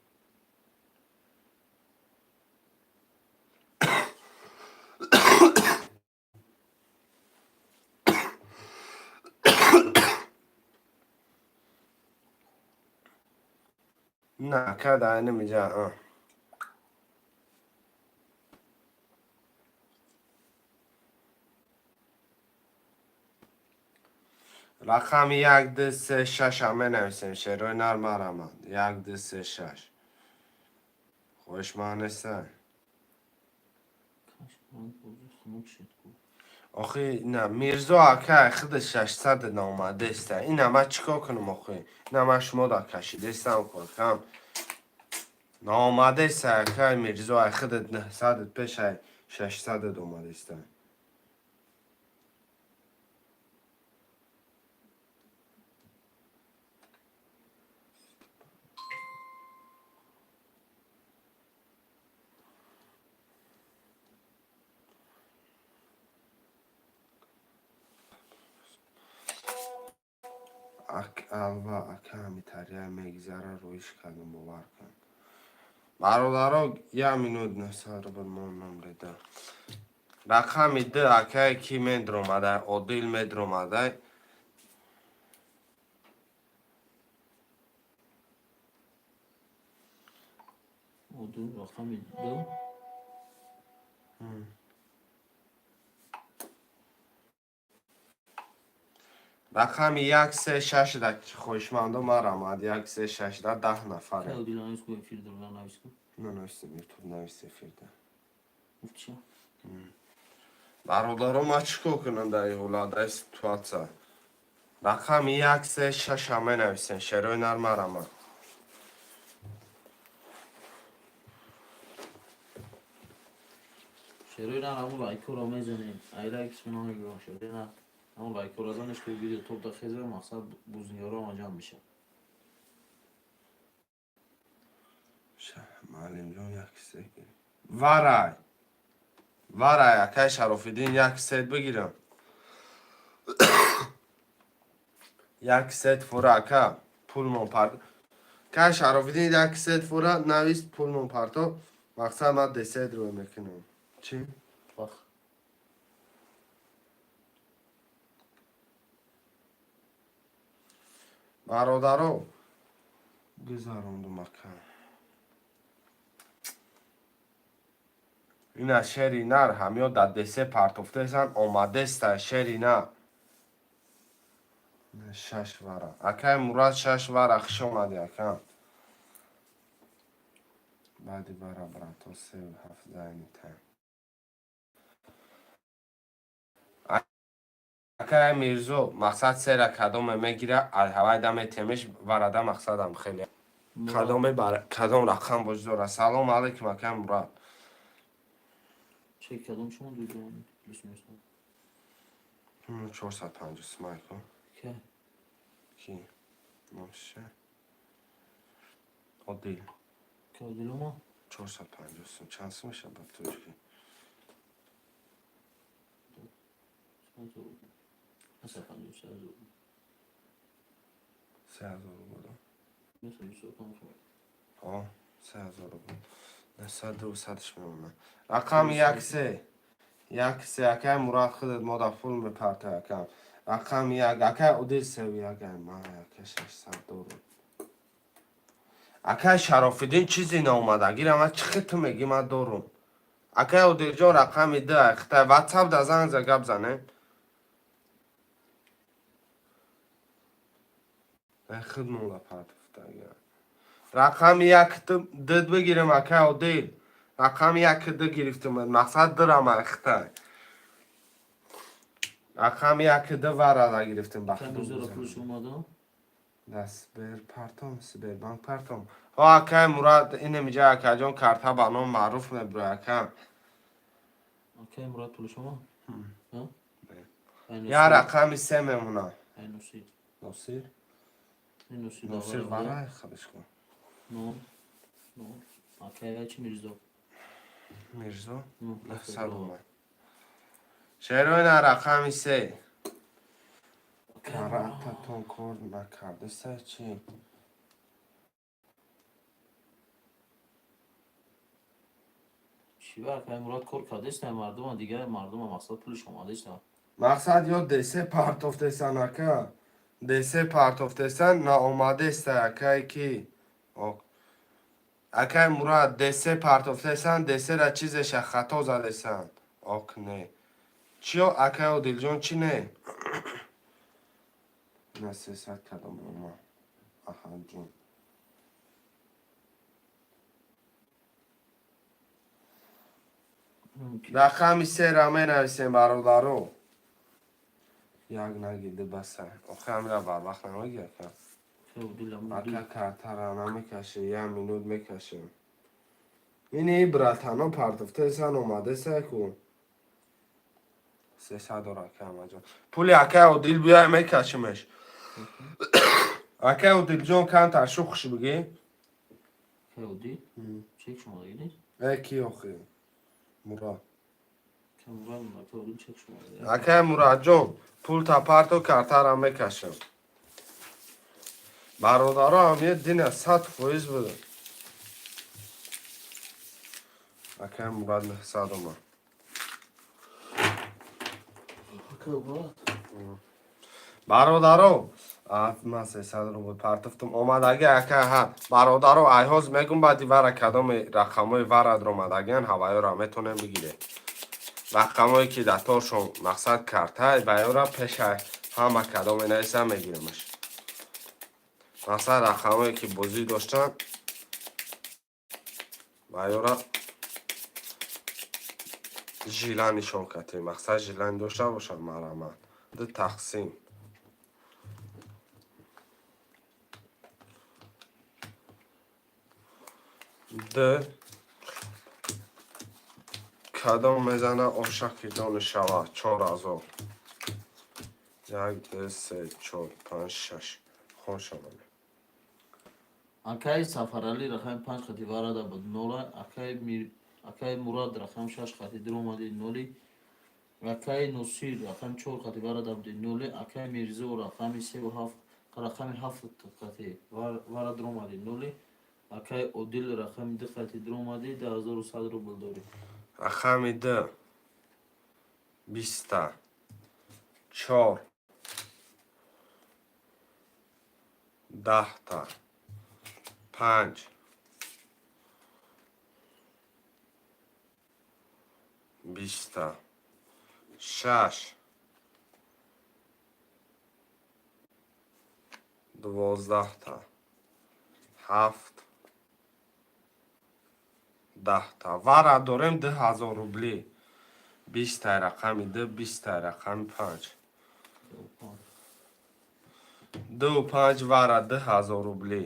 На, ака, да намиҷа. А. Рақами як, ду, се, шаш ҳам менависем. Шерои нар, мараманд. Як, ду, се, шаш. Хоҳишманд нестай? Охи ина Мирзо ака худ 600 наомадеста. Ина ман чӣ кор кунам охи? Ина ман шумо да кашидестам кам. Наомадеста ака Мирзо ай худ 900 пеш ай 600 омадеста. Алва ака ҳамитария мегзара роиш кардам, бовар кун. Бародаро, як минут 900 рубл мондам реда. Рақами д акае ки медромадай, Одил медромадай. Одил рақами д. Рақами як се шаш да хоҳишмандо марамад, як се шаш да 10 нафаре. Одил навис ку эфир дора, навис ку. Нанависем, ютуб навис эфирда. Гуфтиша? Бародаро, ман чӣ кор кунам дар ин ҳолат, дар ин ситуатсия? Рақами як се шаша менависем, шерои нар марамад. Шерои нар ҳамун лайкҳоро мезанем. Ай лайк намегирам, шерои нар. Ҳамун лайкҳоро занеш ки видео топ да хеза, мақсад бузниёро ҷамъ мешавад. Маълимҷон як се варай. Варай, акай Шарофиддин як сет бигирам. Як сет фура ака пулмон пар. Кай Шарофиддин як сет фура навис пулмон парто. Мақсад ман десет рӯй мекунам. Чӣ? Вах. Бародаро, гузарондум ака. Ина шери нар ҳамё дар десе партофтесан омадеста шери нар. Шаш вара. Акай Мурад шаш вара, хуш омадӣ ака. Баъди вара брато се ҳафт зайни тайм. Акай Мирзо мақсад сера кадоме мегира, ҳавайда метемеш варада мақсадам хеле. Кадоме кадом рақам боҷдора. Салом алейкум акай Мурад. Чек кадом шумо дуҷон плюс минус? 450 сумайко. Ке? Ки? Номше. Одил. Ке Одилума? 450 сум. Чанд сум мешавад ба тоҷикӣ? 3000. 3000 рубл. Ҳо, 3000 рубл. 900 садш мемонад. Рақами як се. Як се акай Мурад худат мо да пул мепартай акам. Рақами як акай Одил севи акай ма ака 600 дорум. Акай Шарофиддин чизе наомадагира ман чӣ хел ту мегӣ ман дорум. Акай Одилҷон рақами д хитай WhatsApp да занг за гап занем. Худ монда партофтага. Рақами як д бигирем акай Одил. Рақами як д гирифтем. Мақсад дирам хитай. Рақами як д варада гирифтем ба Кай Мирзоро пулш омада? Да Сбер партом, Сбербанк партом. Ҳо акай Мурад инамиҷа акаҷон карта ба ном маъруф мебурад ака. Акай Мурад пулш омад? Ҳа? Я рақами се мемонад. Ай Носир. Носир? Носир. Носир варай хабиш кун. Нол. Нол. Акай чи Мирзо? Мирзо? 900 омад. Шероина рақами се. Карататон кор накардеса чи? Чӣ ба акай Мурад кор кардеста мардума, дигар мардума мақсад пулш омадеста. Мақсад ё десе партофтесан ака. Десе партофтесан наомадеста акай ки. Акай Мурад десе партофтесан, десера чизеша хато задесан. Ок не. Чиё акай Одилҷон чи не? На 300 кадом ома. Аҳа ҷун. Рақами сера менависем, бародаро. Як нагиди, баса. Охи, ҳамира барвақт намеги, ака. Ака, картара намекаше, як минут мекашем. Ини братано партофтесан, омадеса ку. 300 дора, ака Аҳмадҷон. Пули акай Одил биёй, мекашимеш. Акай Одилҷон, камтар шухш бигӣ. Одил? Чек шумо дагӣ? Э, ки охи? Мурод. Мурад, чек шумо. Акай Мурадҷон, пул тапарто, картара мекашам. Бародаро, ҳам дина 100% буд. Акай Мурад 900 омад. Акай Мурад. Бародаро, ман 300 рубл партофтум, омадаги ака ҳа. Бародаро, айҳоз мегум, баъди вара кадоми рақамҳои варадро омадагиан, ҳаваёра метонем бигирем. Рақамҳое ки дар торшон, мақсад, картай ваёра пеша ҳама кадоме нависа, мегиремаш. Мақсад, рақамҳое ки бозӣ доштанд, ваёра жила нишон кардем. Мақсад, жилани дошта бошад, марҳамат. Ду тақсим. Д кадом мезана, ошаки дони шава. 4000. Як, ду, се, чор, панҷ, шаш. Хон шавад. Акай Сафаралӣ, рақами панҷ хати варада буд, нола. Акай Мурад, рақами шаш хати дуромади, ноли. Акай Носир, рақами чор хати варада буди, ноли. Акай Мирзо, рақами севу ҳафт, рақами ҳафт хати вара дуромади, ноли. Акай Одил, рақами ду хати дуромади, 2100 рубл дорӣ. Рақами ду, биста, чор, даҳта, панҷ, биста, шаш, 12та, ҳафт, 10та. Вара дорем 2000 рубли. Бистай рақами ду, бистай рақами панҷ. Ду панҷ вара, 2000 рубли.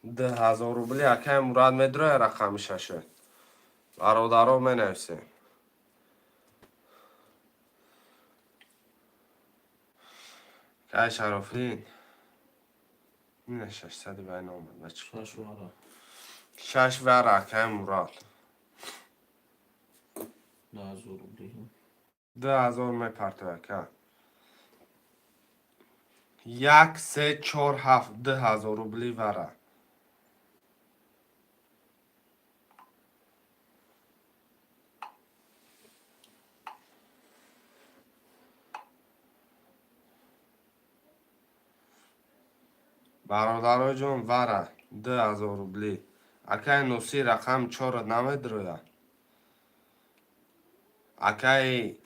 2000 рубли. Акай Мурад медроя рақами шаша. Бародаро, менависем. Кай Шарофиддин. Ина 600 байна омад. Ба чӣ? Шаш вара. Шаш вара, акай Мурад. 2000 рубли. 2000 мепартоя, ака. Як, се, чор, ҳафт, 2000 рубли вара. Бародароҷон, вара 2000 рубли. Акай Носир, рақами чорро намедроя. Акаи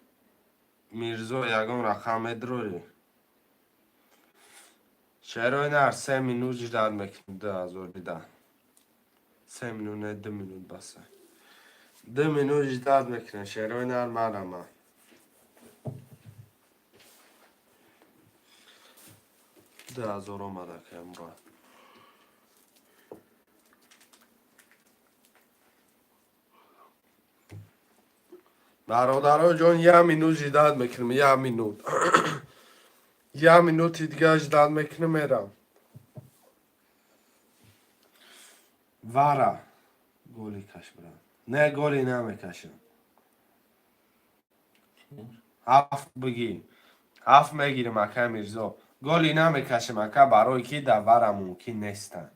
Мирзо, ягон рақам медрорӣ? Шерои нар, 3 минут ждать мекунем, 2000 бида. 3 минут не, 2 минут баса. 2 минут ждать мекунем, шерои нар, марама. 2000 омад, акай Мурод. Бародаро ҷон, як минут ждать мекунем, як минут. Як минути дига ждать мекунем, мерам. Вара. Голи каш, брат. Не, голи намекашам. Ҳафт бигӣ. Ҳафт мегирем, акай Мирзо. Голи намекашем, ака, барои ки дар вара мумкин нестанд.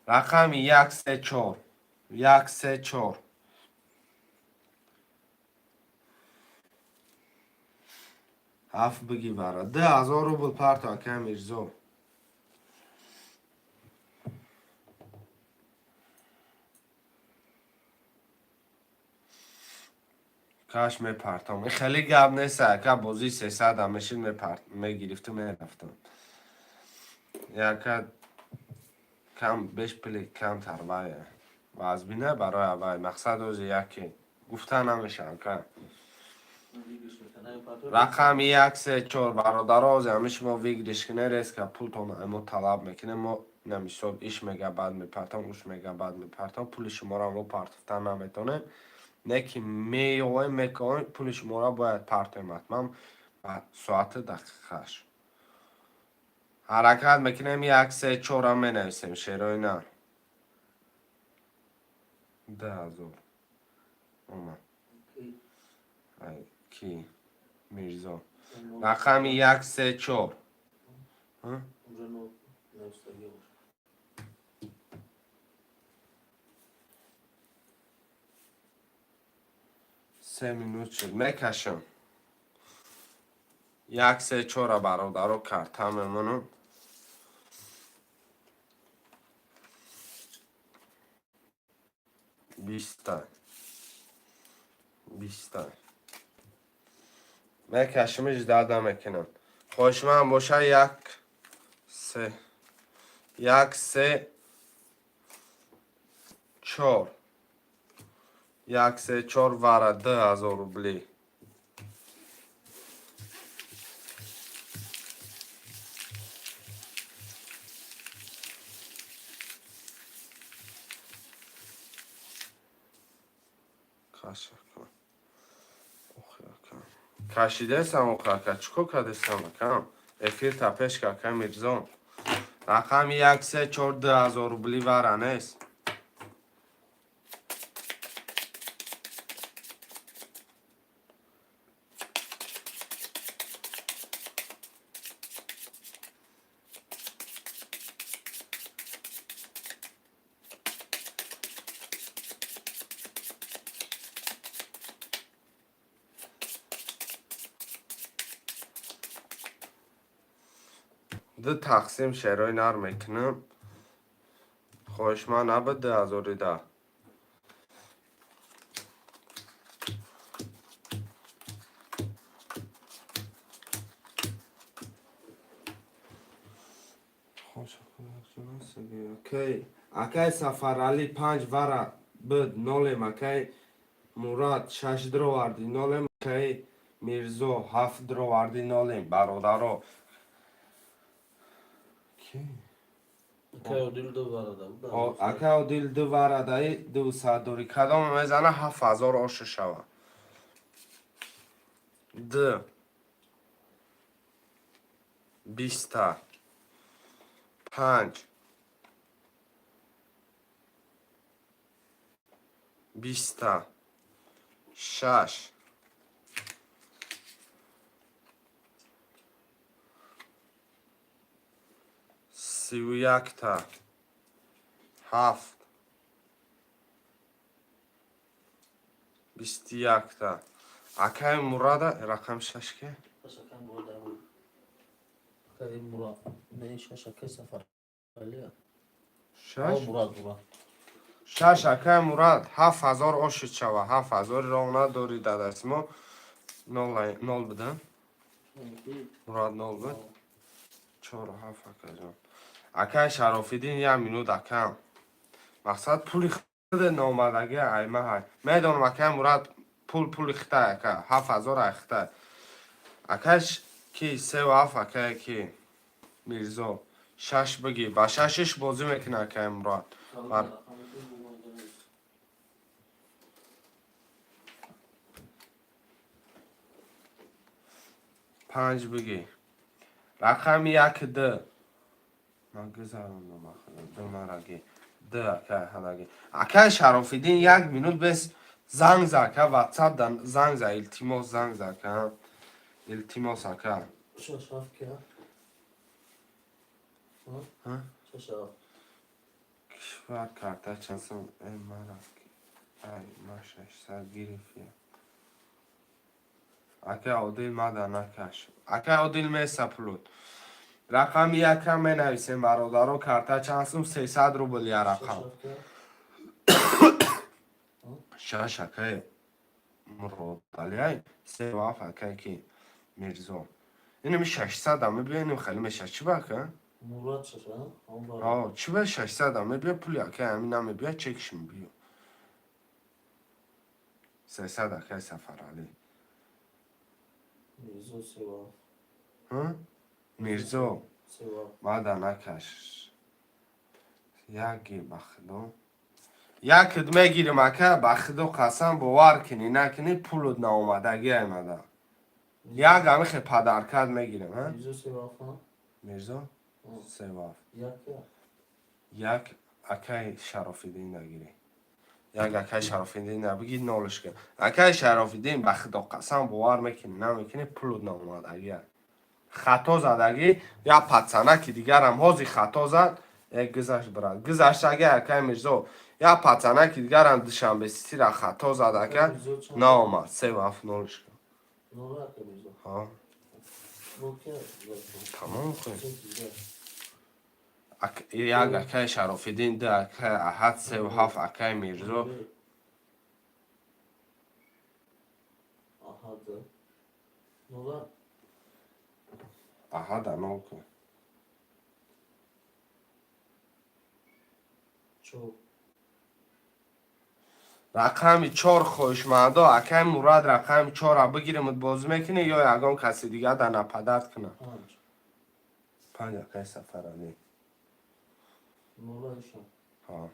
Рақами як, се, чор. Як, се, чор. Ҳафт бигӣ, вара. 2000 рубл парто, акай Мирзо. Каш, мепартом. Хеле гап нест, ака, бозии 300 мешид, мегирифту мерафтам. Яка кам беш пули камтар вая. Вазбина барои аввал мақсад ози яке гуфта намешавам ка. Рақами як се чор, бародаро, ози ҳами шумо выигрыш кине, резко пултон мо талаб мекунем. Мо на мисол иш мега баъд мепартам, уш мега баъд мепартам, пули шуморо мо партофта наметонем. Не ки меёвем, мекунем, пули шуморо бояд партоем ҳатман ба соати дақиқаш. Ҳаракат мекунем, як се чорам менависем, шерои нар. 2000 омад. Ки Мирзо. Рақами як се чор. Уже нол навистагӣ бош. 3 минут шуд, мекашам. Як се чора, бародаро, карта мемонам. 20-та. 20-та. Мекашимиш дада мекунам. Хоҳишманд боша, як се як се чор, як се чор, вара 2000 рубли. Кашака. Кашидесам, охака, чӣ кор кардесам, акам? Эфир та пеш кака Мирзо. Рақами як се чор, 2000 рубли, вара нест. Ду тақсим, шерои нар, мекунам. Хоҳишманд набуд, 2010. Акай Сафаралӣ, панҷ вара буд, нолем. Акай Мурад, шаш дроварди, нолем. Акай Мирзо, ҳафт дроварди, нолем, бародаро. Акай Одил ду варада буд. Акай Одил ду варадаи 200 дори. Кадом мезана, 7000 ошу шава. Д 20-та, панҷ, 20-та, шаш, 31-та, ҳафт, 21-та. Акай Мурада рақам шаш ке? Шаш акай Мурада буд. Акай Мурад. Не, шаш акай Сафаралӣ. Шаш? Мурад, Мурад. Шаш, акай Мурад, 7000 ошид шава. 7000 роҳ надорӣ, дадасти мо. Нол будан? Мурад нол буд? Чору ҳафт, акаҷон. Акай Шарофиддин, як минут, акам. Мақсад пули худе номадаги айма ҳай. Медонам, акай Мурад, пул пули хитай, ака. 7000 ай хитай. Акай ки севу ҳафт, акай ки Мирзо. Шаш бигӣ. Ба шашиш бозӣ мекунад акай Мурад. Бар. Панҷ бигӣ. Рақами як д. Ман гузарондам ахир. Ду мараги. Д, акай ҳадаги. Акай Шарофиддин, як минут бес занг за, ака, WhatsApp дан занг за, илтимос, занг за, ака. Илтимос, ака. Шаш ҳафт ки? Ҳа? Шаш ҳафт. Кишвар карта чанд сом? Э, марак. Ай, ма 600 гирифтия. Акай Одил, мада накаш. Акай Одил, меса пулут. Рақами якам менависем, бародаро, карта чанд сум? 300 рубл я Шаш рақам. ҳафт ки? Шаш акай Муродалиай, се ҳафт, акай ки Мирзо. Инами 600 ам мебинем, хеле меша. Чӣ ба, ака? Мурад шаша, ҳамон бар. Ҳо, чӣ ба 600 мебия пули акай ҳамин намебия, чекш мебиё. 300 акай Сафаралӣ. Мирзо сева. Мирзо. Сева. Мада накаш. Яки ба худо. Якд мегирим ака, ба худо қасам, бовар кунӣ накунӣ, пулут наомадагӣ аймада. Як амихе падаркат мегирем, ҳа? Мирзо севаф, ҳа? Мирзо? Севаф. Як. Як акай Шарофиддин нагирӣ. Як акай Шарофиддин набигӣ, нолш кун. Акай Шарофиддин, ба худо қасам, бовар мекунӣ намекунӣ, пулут наомадагӣ. Хато задагӣ, я пацанаки дигарам ҳозир хато зад, э гузашт брат. Гузаштаги акай Мирзо, я пацанаки дигарам Душанбе Ситира хато зад ака, Мирзо чанд? Наомад. Севаф нолш кун. Нола ака Мирзо. Ҳа, Боки. Тамом кун. Як акай Шарофиддин, ду акай Аҳад, севу ҳафт акай Мирзо. Аҳад. Нола. Аҳада нол кун. Чор. Рақами чор хоҳишмандо, акай Мурад, рақами чора бигиримуд, бозӣ мекунӣ ё ягон каси дига да нападат кунад? Панҷ. Панҷ акай Сафаралӣ. Нола иша. Ҳа.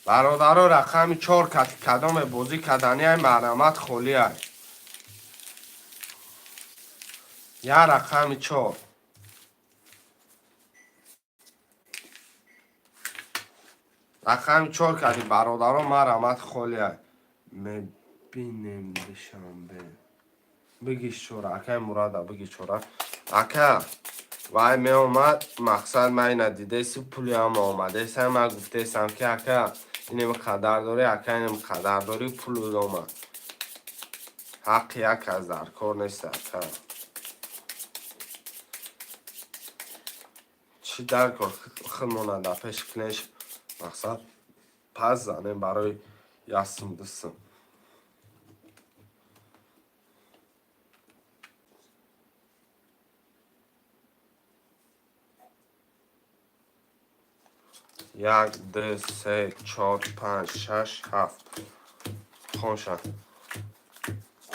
Бародаро, рақами чор кадоме бозӣ кардани, марҳамат, холиай. Я рақами чор. Рақами чор кардӣ, бародаро, марҳамат, холиай. Мебинем Душанбе. Бигиш чора, акай Мурада, биги чора. Ака, вай меомад, мақсад ман ина дидеси, пули ҳама омадесам, ман гуфтесам ки ака инем қадар дорӣ, ака инем қадар дорӣ, пулу омад. Ҳаққи як кас дар кор нест, ака. Чӣ дар кор худмона дар пеши кунеш, мақсад пас занем барои ясм дусм. Як, ду, се, чор, панҷ, шаш, ҳафт. Хонша.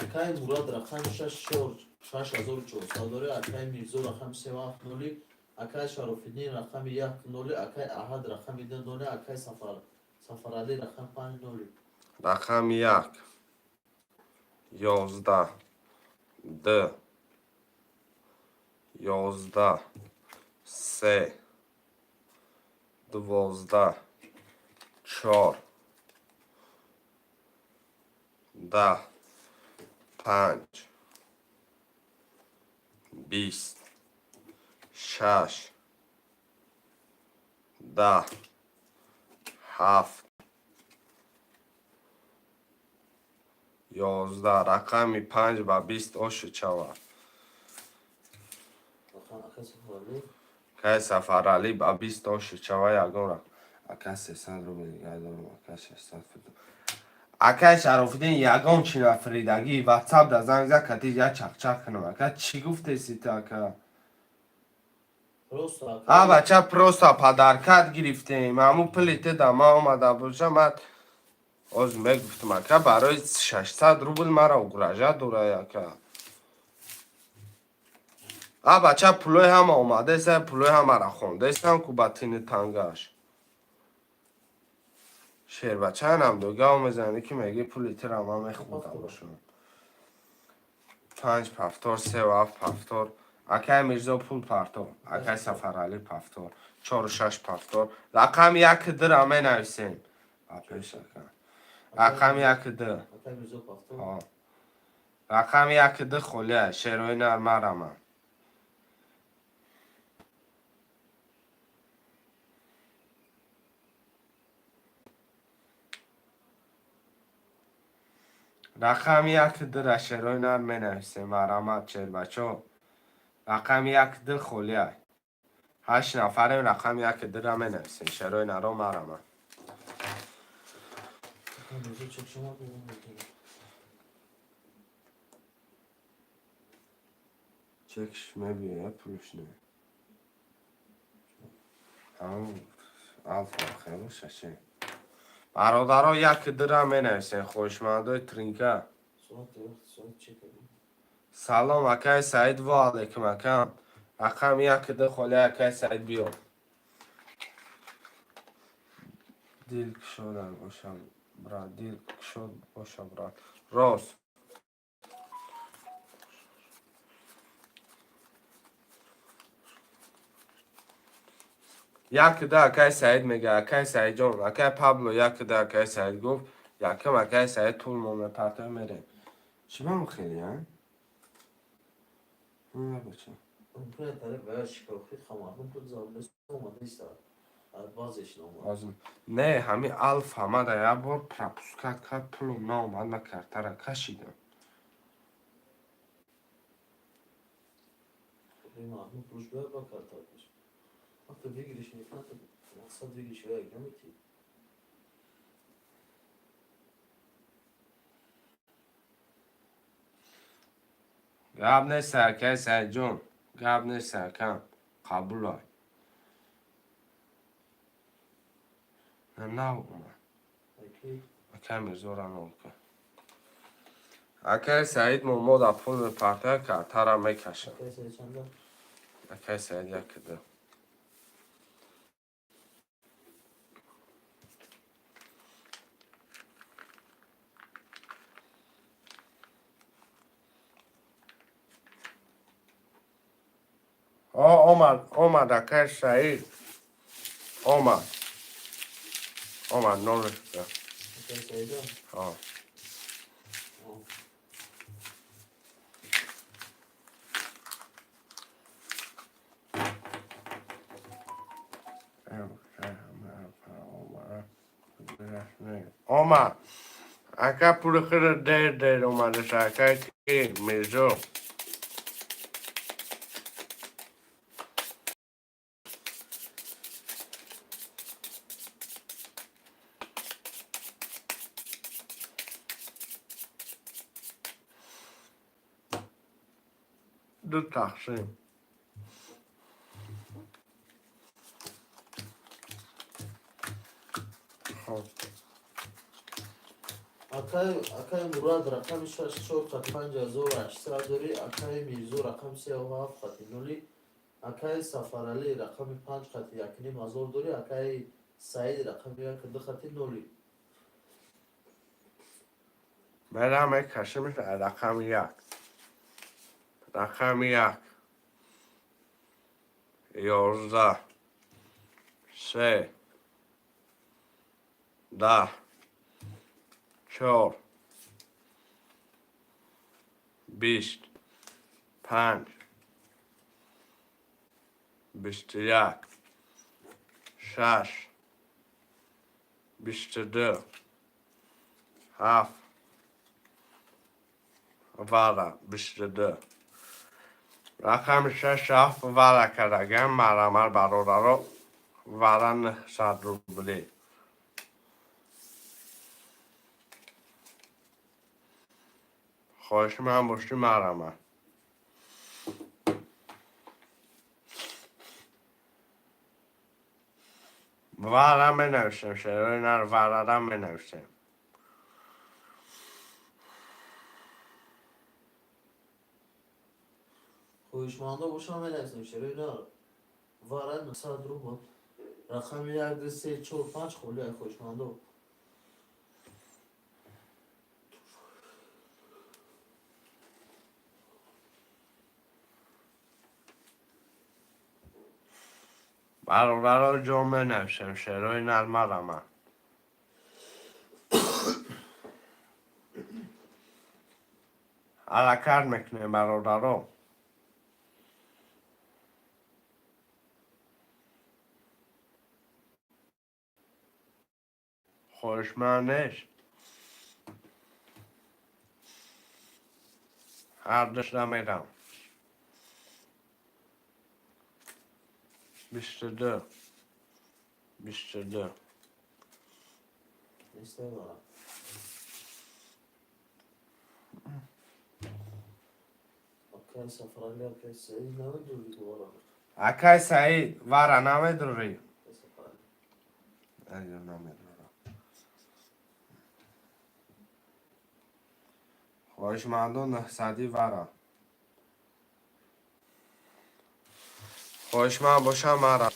Акай Мурад рақами шаш чор 6400 дорӣ, акай Мирзо рақами севу ҳафт ноли, акай Шарофиддин рақами як ноли, акай Аҳад рақами ду ноли, акай Сафаралӣ рақами панҷ ноли. Рақами як, 11, ду, 11, се, 12, чор, 10, панҷ, 20, шаш, 10, ҳафт, 11. Рақами панҷ ба 20 ошуд шавад. Рақам акай Сафаралӣ. Акай Сафаралӣ ба 20 ошуд шава ягон рақам. Ака, 300 рубл дига дорам, ака, 600 фурӯ. Акай Шарофиддин, ягон чӣ нафридагӣ, ватсап да занг зад, кати я чақчақ кунам. Ака, чӣ гуфтеси ту, ака? Просто А акай. Бача, просто подаркат гирифтем. Ҳамун пули ту да ман омада боша, ман оз мегуфтам, ака, барои 600 рубл мара угрожать дорай, ака. А бача, пулои ҳама омадеса, пулои ҳамара хондесам ку ба тини тангаш. Шербачаанам дугав мезанӣ ки меги пули тура ман мехӯрдам бошам. Панҷ пафтор, севу ҳафт пафтор. Акай Мирзо пул партор, акай Сафаралӣ пафтор, чору шаш пафтор. Рақами як дра менависем. Ба пеш, ака. Рақами як ду. Акай Мирзо пафтор. Ҳо. Рақами як ду холия, шерои нар марама. Рақами як дура шерои нар менависем, марҳамат, шербачо. Рақами як ду холия. Ҳашт нафарем, рақами як дура менависем. Шерои наро марама. Акай Мирзо чек шумо дорам. Чекш мебиёя, пулш не. Ҳамун алфа хело шаши. Бародаро, як дира менависен, хоҳишмандои тринка. Соат вақт соат чӣ кардем? Салом, акай Саид, ва алайкум, акам. Рақами як ду холи, акай Саид, биё. Дил кушода боша, брат, дил кушод боша, брат. Рост. Як да акай Саид мега, акай Саидҷон, акай Пабло як да акай Саид гуфт, якам акай Саид пул мо мепартоя мерем. Чӣ бам хеле, а? Бача. Мумкин тариқ ва шикорхи хамардум пул забнес омада истад. Баъзеш наомад. Озм. Не, ҳами алфа мада як бор пропускать кард, пулум наомад, ман картара кашидам. Мардум пулш бояд ба карта каш. Вақте выигрыш мекунад, мақсад выигрыш як наметӣ. Гап нест, акай Саидҷон, гап нест, акам, қабул ай. Нав омад. Аки Акай Мирзора нол кун. Акай Саид мо да пул мепартоя, картара мекашам. Акай Саид чанда? Акай Саид як ду. О, омад, омад, акай Саид. Омад. Омад, нол шуда. Акай Саида? О. О. Омад. Ака пули худро дер дер омадаша, акай ки Мирзо. Ду тақсим. Хоб. Акай Мурад рақами 6 4 хат 5800 дорӣ, акай Мирзо рақами 3 7 хати 0, акай Сафаралӣ рақами 5 хати 1.5 ҳазор дорӣ, акай Саид рақами 1 2 хати 0. Мерам мекашимш рақами як. Рақами як. 11. 3. 10. 4. 20. 5. 21. 6. 22. 7. Вара 22. Рақами 6 7 вара кардагам марамар бародаро вара 900 рублӣ. Хоҳиши ман бошӣ марамар. Вара менависем, шерои нар варара менависем. Хоҳишмандо бошам менависем шерои нар. Вара 900 рубл. Рақами 1 2 3 4 5 холи ай хоҳишмандо. Бародаро ҷо менависем, шерои нар марамар. Ҳаракат мекунем бародаро. Хоҳишманд нест. Ҳардуш намедам. 22. 22. Нестай вара. Акай Сафаралӣ, акай Саид намедурӣ вара. Акай Саид, вара намедурӣ. Намедорам. Хоҳишмандон нӯҳсадӣ вара. Хоҳишманд бошам мара.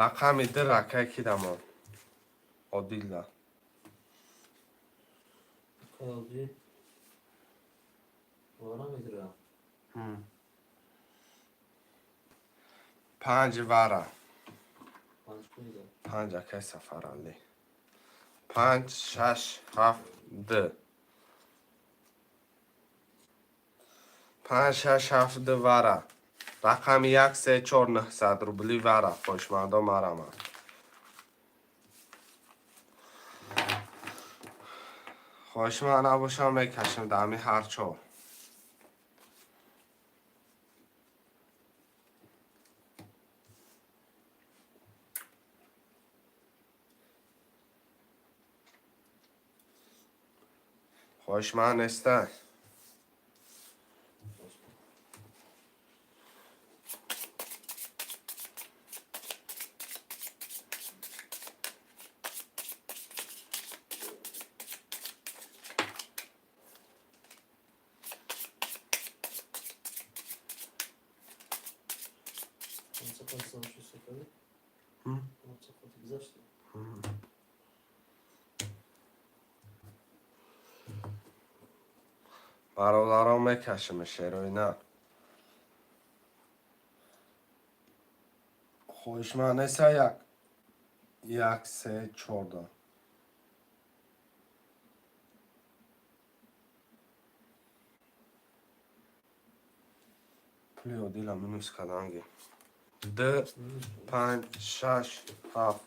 Рақами ду ракай кидамон. Одилда. Одил. Вара медира. Панҷ вара. Панҷ кунида. Панҷ акай Сафаралӣ. Панҷ, шаш, ҳафт, ду. Панҷ, шаш, ҳафт, ду вара. Рақами як, се, чор, нӯҳсад рубли вара. Хоҳишмандо марамад. Хоҳишманд набошам мекашем дами ҳар чор. Хоҳишманд нестай. Бародарон мекашем шерои нар. Хоҳишманд неста як. Як, се, чорда. Пули Одила минус каданги. Д, панҷ, шаш, ҳафт.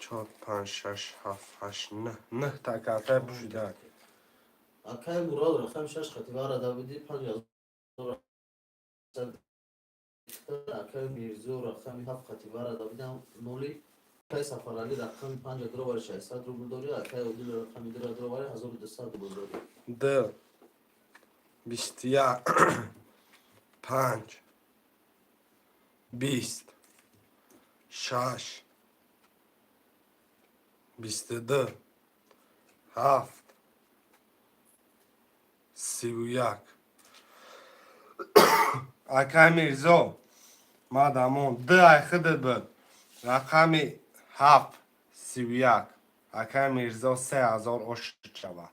Чор, панҷ, шаш, ҳафт, ҳашт, нӯҳ. Нӯҳ та картаи пӯшида. Акай Мурод рақами шаш хати вара да буди панҷ ҳазор. Акай Мирзо рақами ҳафт хати вара да будам ноли. Акай Сафаралӣ рақами панҷ дровари шашсад рубл дорӣ. Акай Одил рақами дура дровари ҳазору дусад рубл дорӣ. Д, бисту як, панҷ, бист, шаш, бисту ду, ҳафт, сиву як. Акай Мирзо, мадамон, д ай худат буд. Рақами ҳафт, сиву як. Акай Мирзо се ҳазор ошид шавад.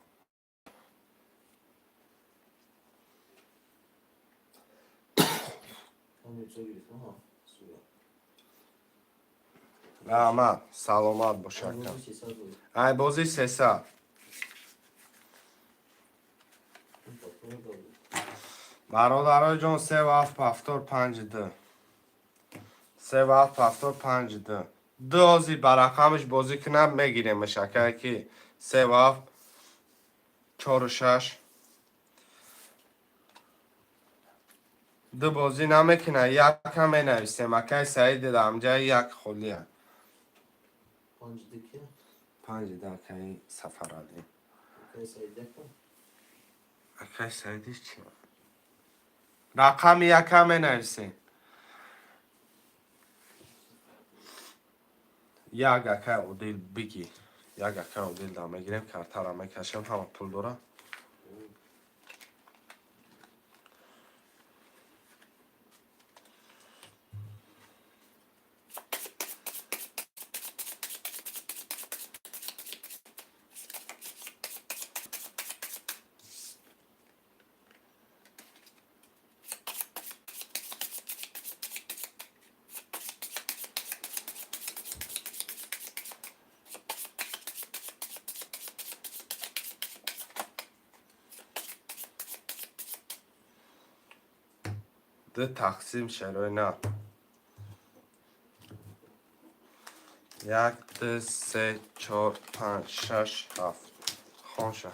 Раҳмат, саломат бош ака. Ай бозӣ сесад. Бародарои ҷон, се ҳафт, ҳафтор, панҷ, ду. Се ҳафт, ҳафтор, панҷ, ду. Ду ҳозир ба рақамаш бозӣ кунам мегиремаш акае ки се ҳафт, чору шаш. Ду бозӣ намекунад, якам менависем. Акаи Саид ҳамҷаи як холия. Панҷ ду акаи Сафаралӣ. Акаи Саидиш чи? Рақами якам менависем. Як акаи Одил бигӣ. Як акаи Одил да мегирем, картара мекашем, ҳама пул дора. Ду тақсим шерои нар. Як, ду, се, чор, панҷ, шаш, ҳафт. Хонша.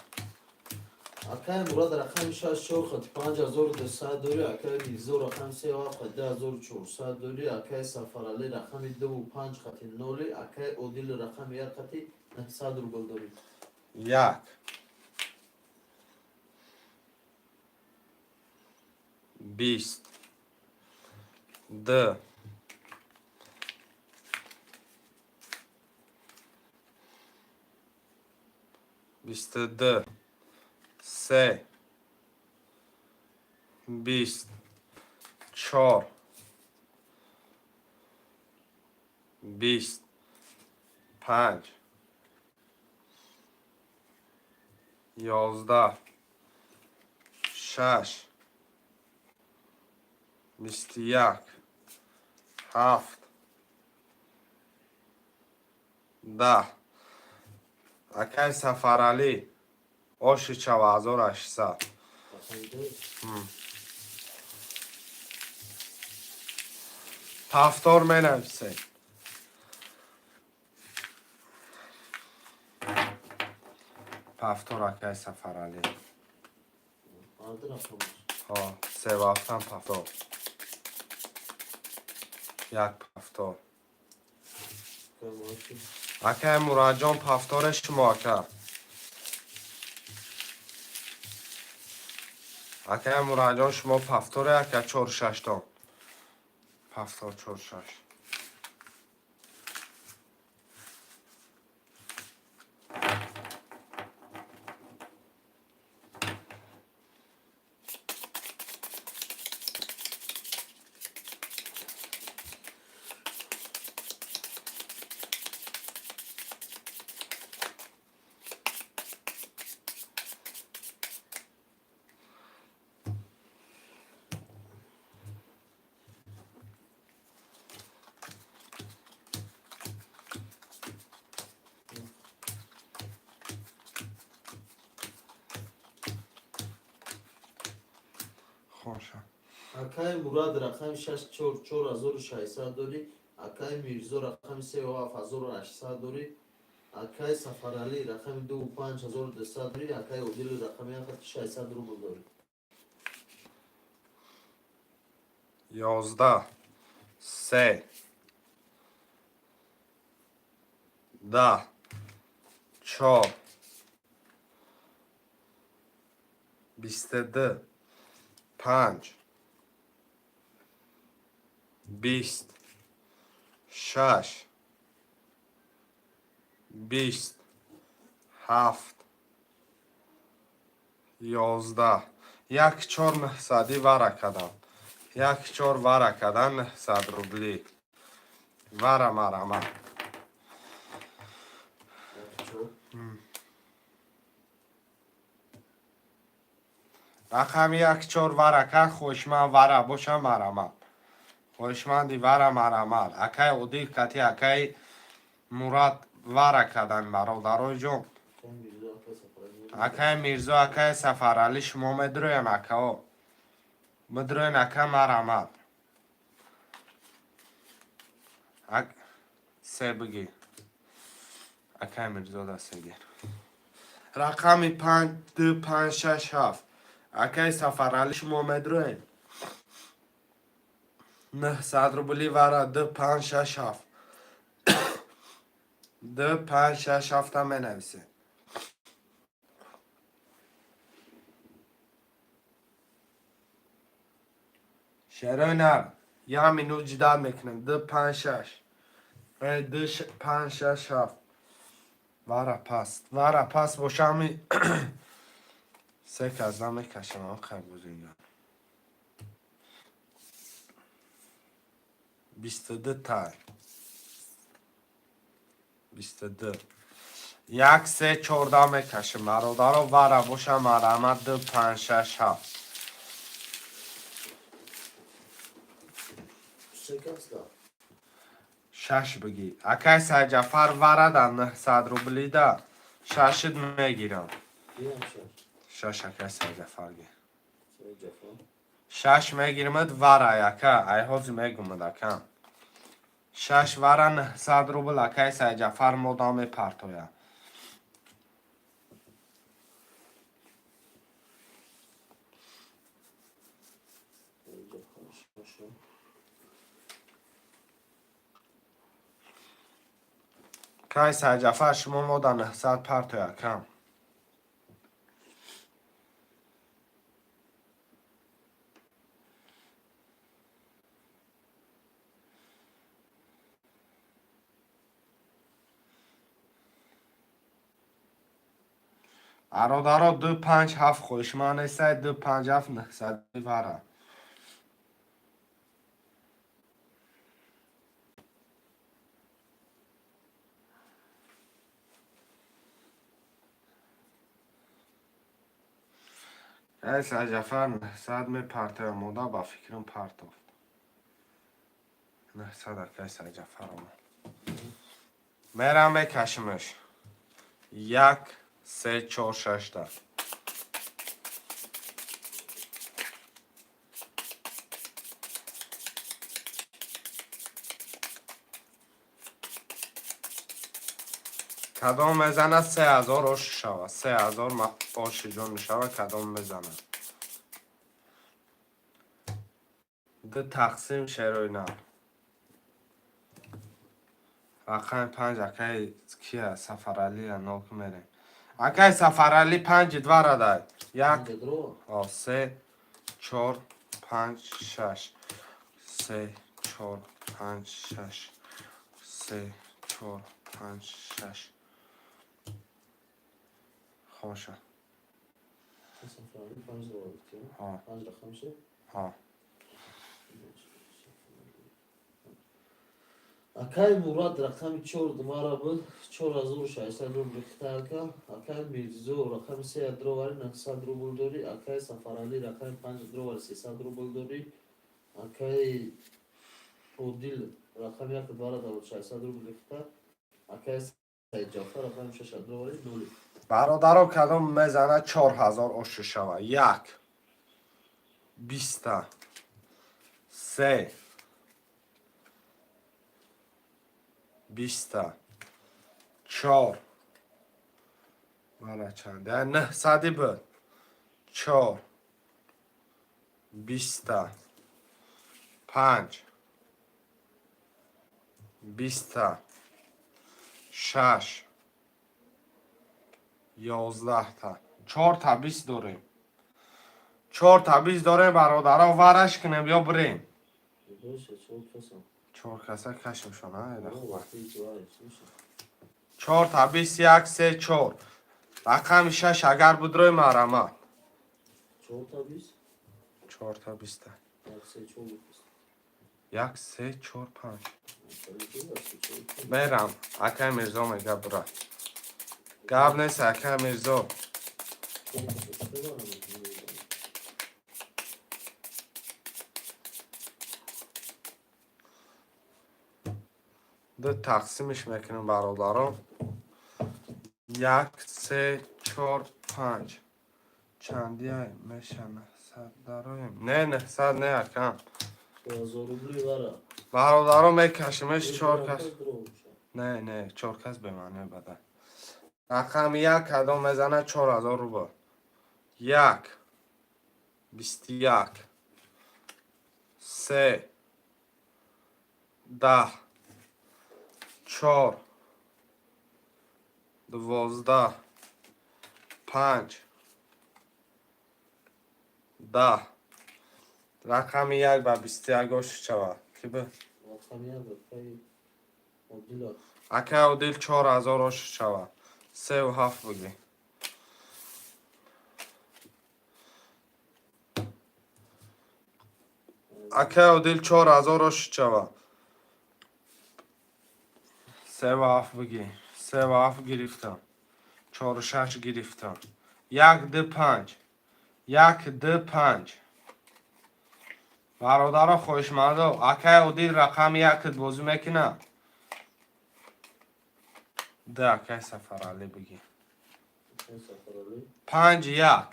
Акай Мурад рақами 6 4 хати 5200 дорӣ, акай Мирзо рақами 3 7 хати 2400 дорӣ, акай Сафаралӣ рақами 2 5 хати 0, акай Одил рақами 1 хати 900 рубл дорӣ. Як. Бист. Д. 22. Се. 20. Чор. 20. Панҷ. 11. Шаш. 21. Ҳафт. 10. Акай Сафаралӣ, оши чава 1800. Рақами 2. Повтор менависем. Повтор, акай Сафаралӣ. Арды рақам. Ҳо, севафтан повтор. Як повтор. Акай Мурад чӣ? Акай Мурадҷон, повторе шумо, ака. Акай Мурадҷон, шумо повторе, ака, чор шаштон. Повтор чор шаш. Хоша. Акай Мурад рақами 6 4 4600 дорӣ, акай Мирзо рақами 3 7 1800 дорӣ, акай Сафаралӣ рақами 2 5200 дорӣ, акай Одил рақами 1 хати 600 рубл дорӣ. 11. Се. 10. Чор. 22. Панҷ. 20. Шаш. 20. Ҳафт. 11. Як чор нӯҳсадӣ вара кардам. Як чор вара кардан 900 рублӣ. Вара марама. Чор. Рақами як чор вара кард, хоҳишманд вара боша марамат. Хоҳишманди вара марамат. Акай Одил кати акай Мурад вара кардан, бародарои ҷон. Акай Мирзо, акай Сафаралӣ. Акай Мирзо, акай Сафаралӣ, шумо медроен, акао. Медроен, ака, марамат. Се бигир. Акай Мирзо да се гир. Рақами панҷ, ду, панҷ, шаш, ҳафт. Акай Сафаралӣ, шумо медроен. 900 рубли вара ду, панҷ, шаш, ҳафт. Ду, панҷ, шаш, ҳафта менависем. Шерои нар, як минут ждать мекунем. Ду, панҷ, шаш. Ду, панҷ, шаш, ҳафт. Вара паст. Вара паст бошами се казда мекашам, оқай бузинга. 22 тай. 22. Як, се, 14 мекашем. Бародаро, вара боша марама ду, панҷ, шаш, ҳафт. Се кас да. Шаш бигӣ. Акай Сайҷафар, вара да 900 рубли да. Шашид мегирам. Биям шаш. Шаш, акай Сайҷафар ги. Сайҷафар. Шаш мегиримад вара, ака. Ай ҳозир мегумад, акам. Шаш вара 900 рубл, акай Сайҷафар модам мепартоя. Кай Сайҷафар, шумо мо дар 900 партоя кам. Бародаро, ду панҷ ҳафт хоҳишманд нестай, ду панҷ ҳафт 900 вара. Кай Сайҷафар 900 мепартоя, мода ба фикрам партофт. 900 акай Сайҷафар омад. Мерам мекашимаш. Як, се, чор, шашта. Кадом мезанад, 3000 ош шавад. 3000 оши ҷон мешавад, кадом мезанад. Ду тақсим шерои нав. Рақами панҷ акай кия Сафаралия нок мерем. Акай Сафарали панҷи два радай. Як, се, чор, панҷ, шаш. Се, чор, панҷ, шаш. Се, чор, панҷ, шаш. Хоша. Ҳа. Акай Мурад рақами чор двара буд, 4600 рубл хита ака. Акай Мирзо рақами се дровари 900 рубл дорӣ. Акай Сафаралӣ рақами панҷ дровари 300 рубл дорӣ. Акай Одил рақами як двара давод 600 рубл хита. Акай Саидҷафар рақами шаш дровари ноли. Бародаро, кадом мезанад, 4000 оши шава. Як, биста, се, биста, чор, мана чанд, 900-и буд, чор, биста, панҷ, биста, шаш, 11-та. Чорта бист дорем, чорта бист дорем, бародаро, вараш кунем ё бирем? Чор каса кашимшон. Чорта бист, як, се, чор. Рақами шаш агар будрои марҳамат. Чорта биста, як, се, чор, панҷ. Мерам, акай Мирзо мега бура. Гап нест, акай Мирзо. Ду тақсимиш мекунем, бародарон. Як, се, чор, панҷ. Чандия меша? 900 дароем? Не, 900 не, акам. Бародарон, мекашимеш чор кас. Не, не, чор кас бемаъне бада. Рақами як кадом мезанад, 4000 рубл. Як, 21, се, 10, чор, 12, панҷ, 10. Рақами як ба 21 оши шавад. Ки бу? Акай Одил, 4000 оши шавад. Севу ҳафт бугӣ. Акай Одил, 4000 оши шавад. Севу ҳафт бугӣ. Севу ҳафт гирифтам. Чору шаш гирифтам. Як, ду, панҷ. Як, ду, панҷ. Бародаро, хоҳишмандо, акай Одил рақами якт бозӣ мекунад. Ду акай Сафаралӣ бигӣ. Панҷ, як.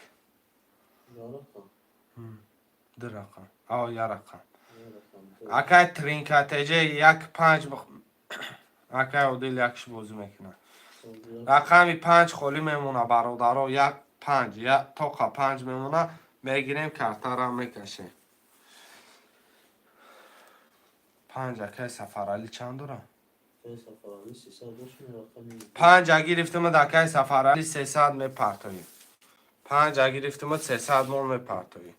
Ду рақам. О, як рақам. Акай Тринкатеҷе як панҷ. Акай Одил якш бозӣ мекунад. Рақами панҷ холӣ мемона, бародаро, як панҷ, як тоқа панҷ мемона, мегирем, картара мекашем. Панҷ акай Сафаралӣ чанд дорад? Акаи Сафаралӣ 300 бошем, рақами Панҷа гирифтимад, акаи Сафарали, 300 мепартоӣ. Панҷа гирифтимад, 300 мол мепартоӣ.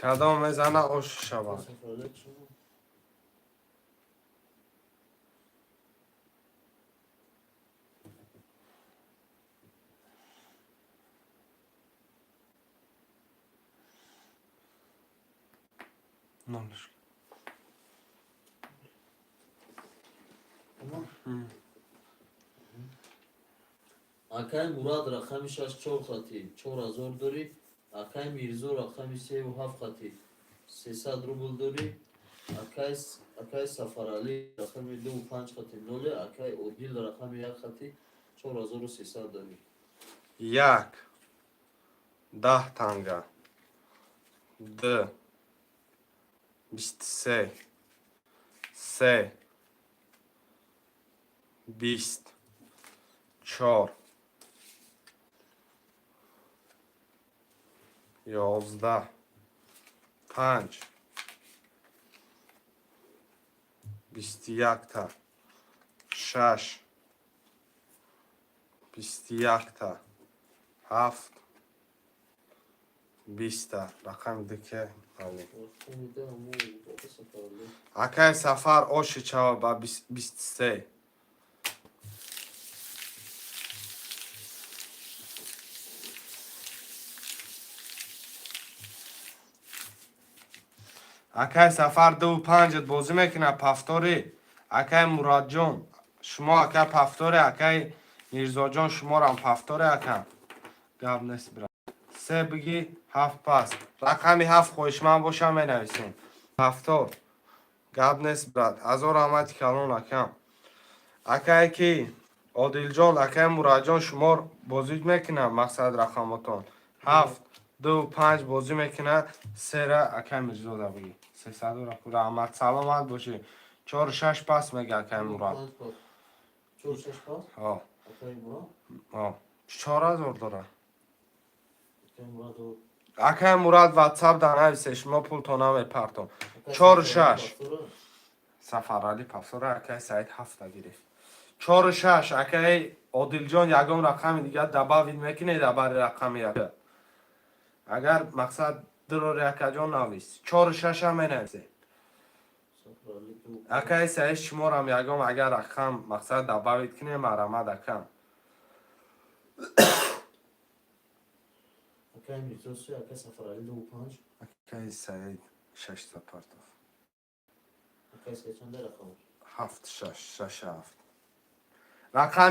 Кадом мезана, ош шавад. Сафаралӣ чӣ? Нолш. Тамом. Акай Мурад рақами шаш чор хати 4000 дорӣ. Акай Мирзо рақами севу ҳафт хати 300 рубл дорӣ. Акай Сафаралӣ рақами дуву панҷ хати ноле. Акай Одил рақами як хати 4300 дорӣ. Як 10 танга, д, 23, се, 20, чор, 11, панҷ, 21-та, шаш, 21-та, ҳафт, 20-та. Рақами дуке али. Рақами ду ҳамун ака Сафаралӣ. Акай Сафар, оши чава ба 23. Акай Сафар, дуву панҷат бозӣ мекунад, повторӣ. Акай Мурадҷон, шумо, акай, повторӣ. Акай Мирзоҷон, шуморам повторӣ, ака. Гап нест, бира. Се биги, ҳафт пас. Рақами ҳафт хоҳишманд бошам, менависем. Повтор. Гап нест, брат. Ҳазор раҳмати калон, акам. Акае ки Одилҷон, акай Мурадҷон, шумор бозӣ мекунад, мақсад рақамотон. Ҳафт, ду, панҷ бозӣ мекунад, сера акай Мирзода биги. 300 раҳмат, саломат бошӣ. Чору шаш пас мега акай Мурад. Панҷ пас. Чор шаш пас? Ҳо. Акай Мурад? Ҳо. 4000 дора. Акай Мурад. Акай Мурад, ватсап да нависе, шумо пулто намепартом. Акай Чору Сафаралӣ шаш. Повтора? Сафаралӣ повтора, акай Саид ҳафта гирифт. Чору шаш, акай Одилҷон, ягон рақами дигар добавить мекунед бари рақами як. Агар мақсад дурори, акаҷон, навис. Чору шашам менависе. Сафаралӣ ду. Акай Саид, шуморам ягон агар рақам мақсад добавить кунем, марамад, акам. Акай Мирзо се, акай Сафаралӣ дуву панҷ. Акай Саид шашта партов. Акай Саид чанда рақам? Ҳафт, шаш, шаш, ҳафт. Рақами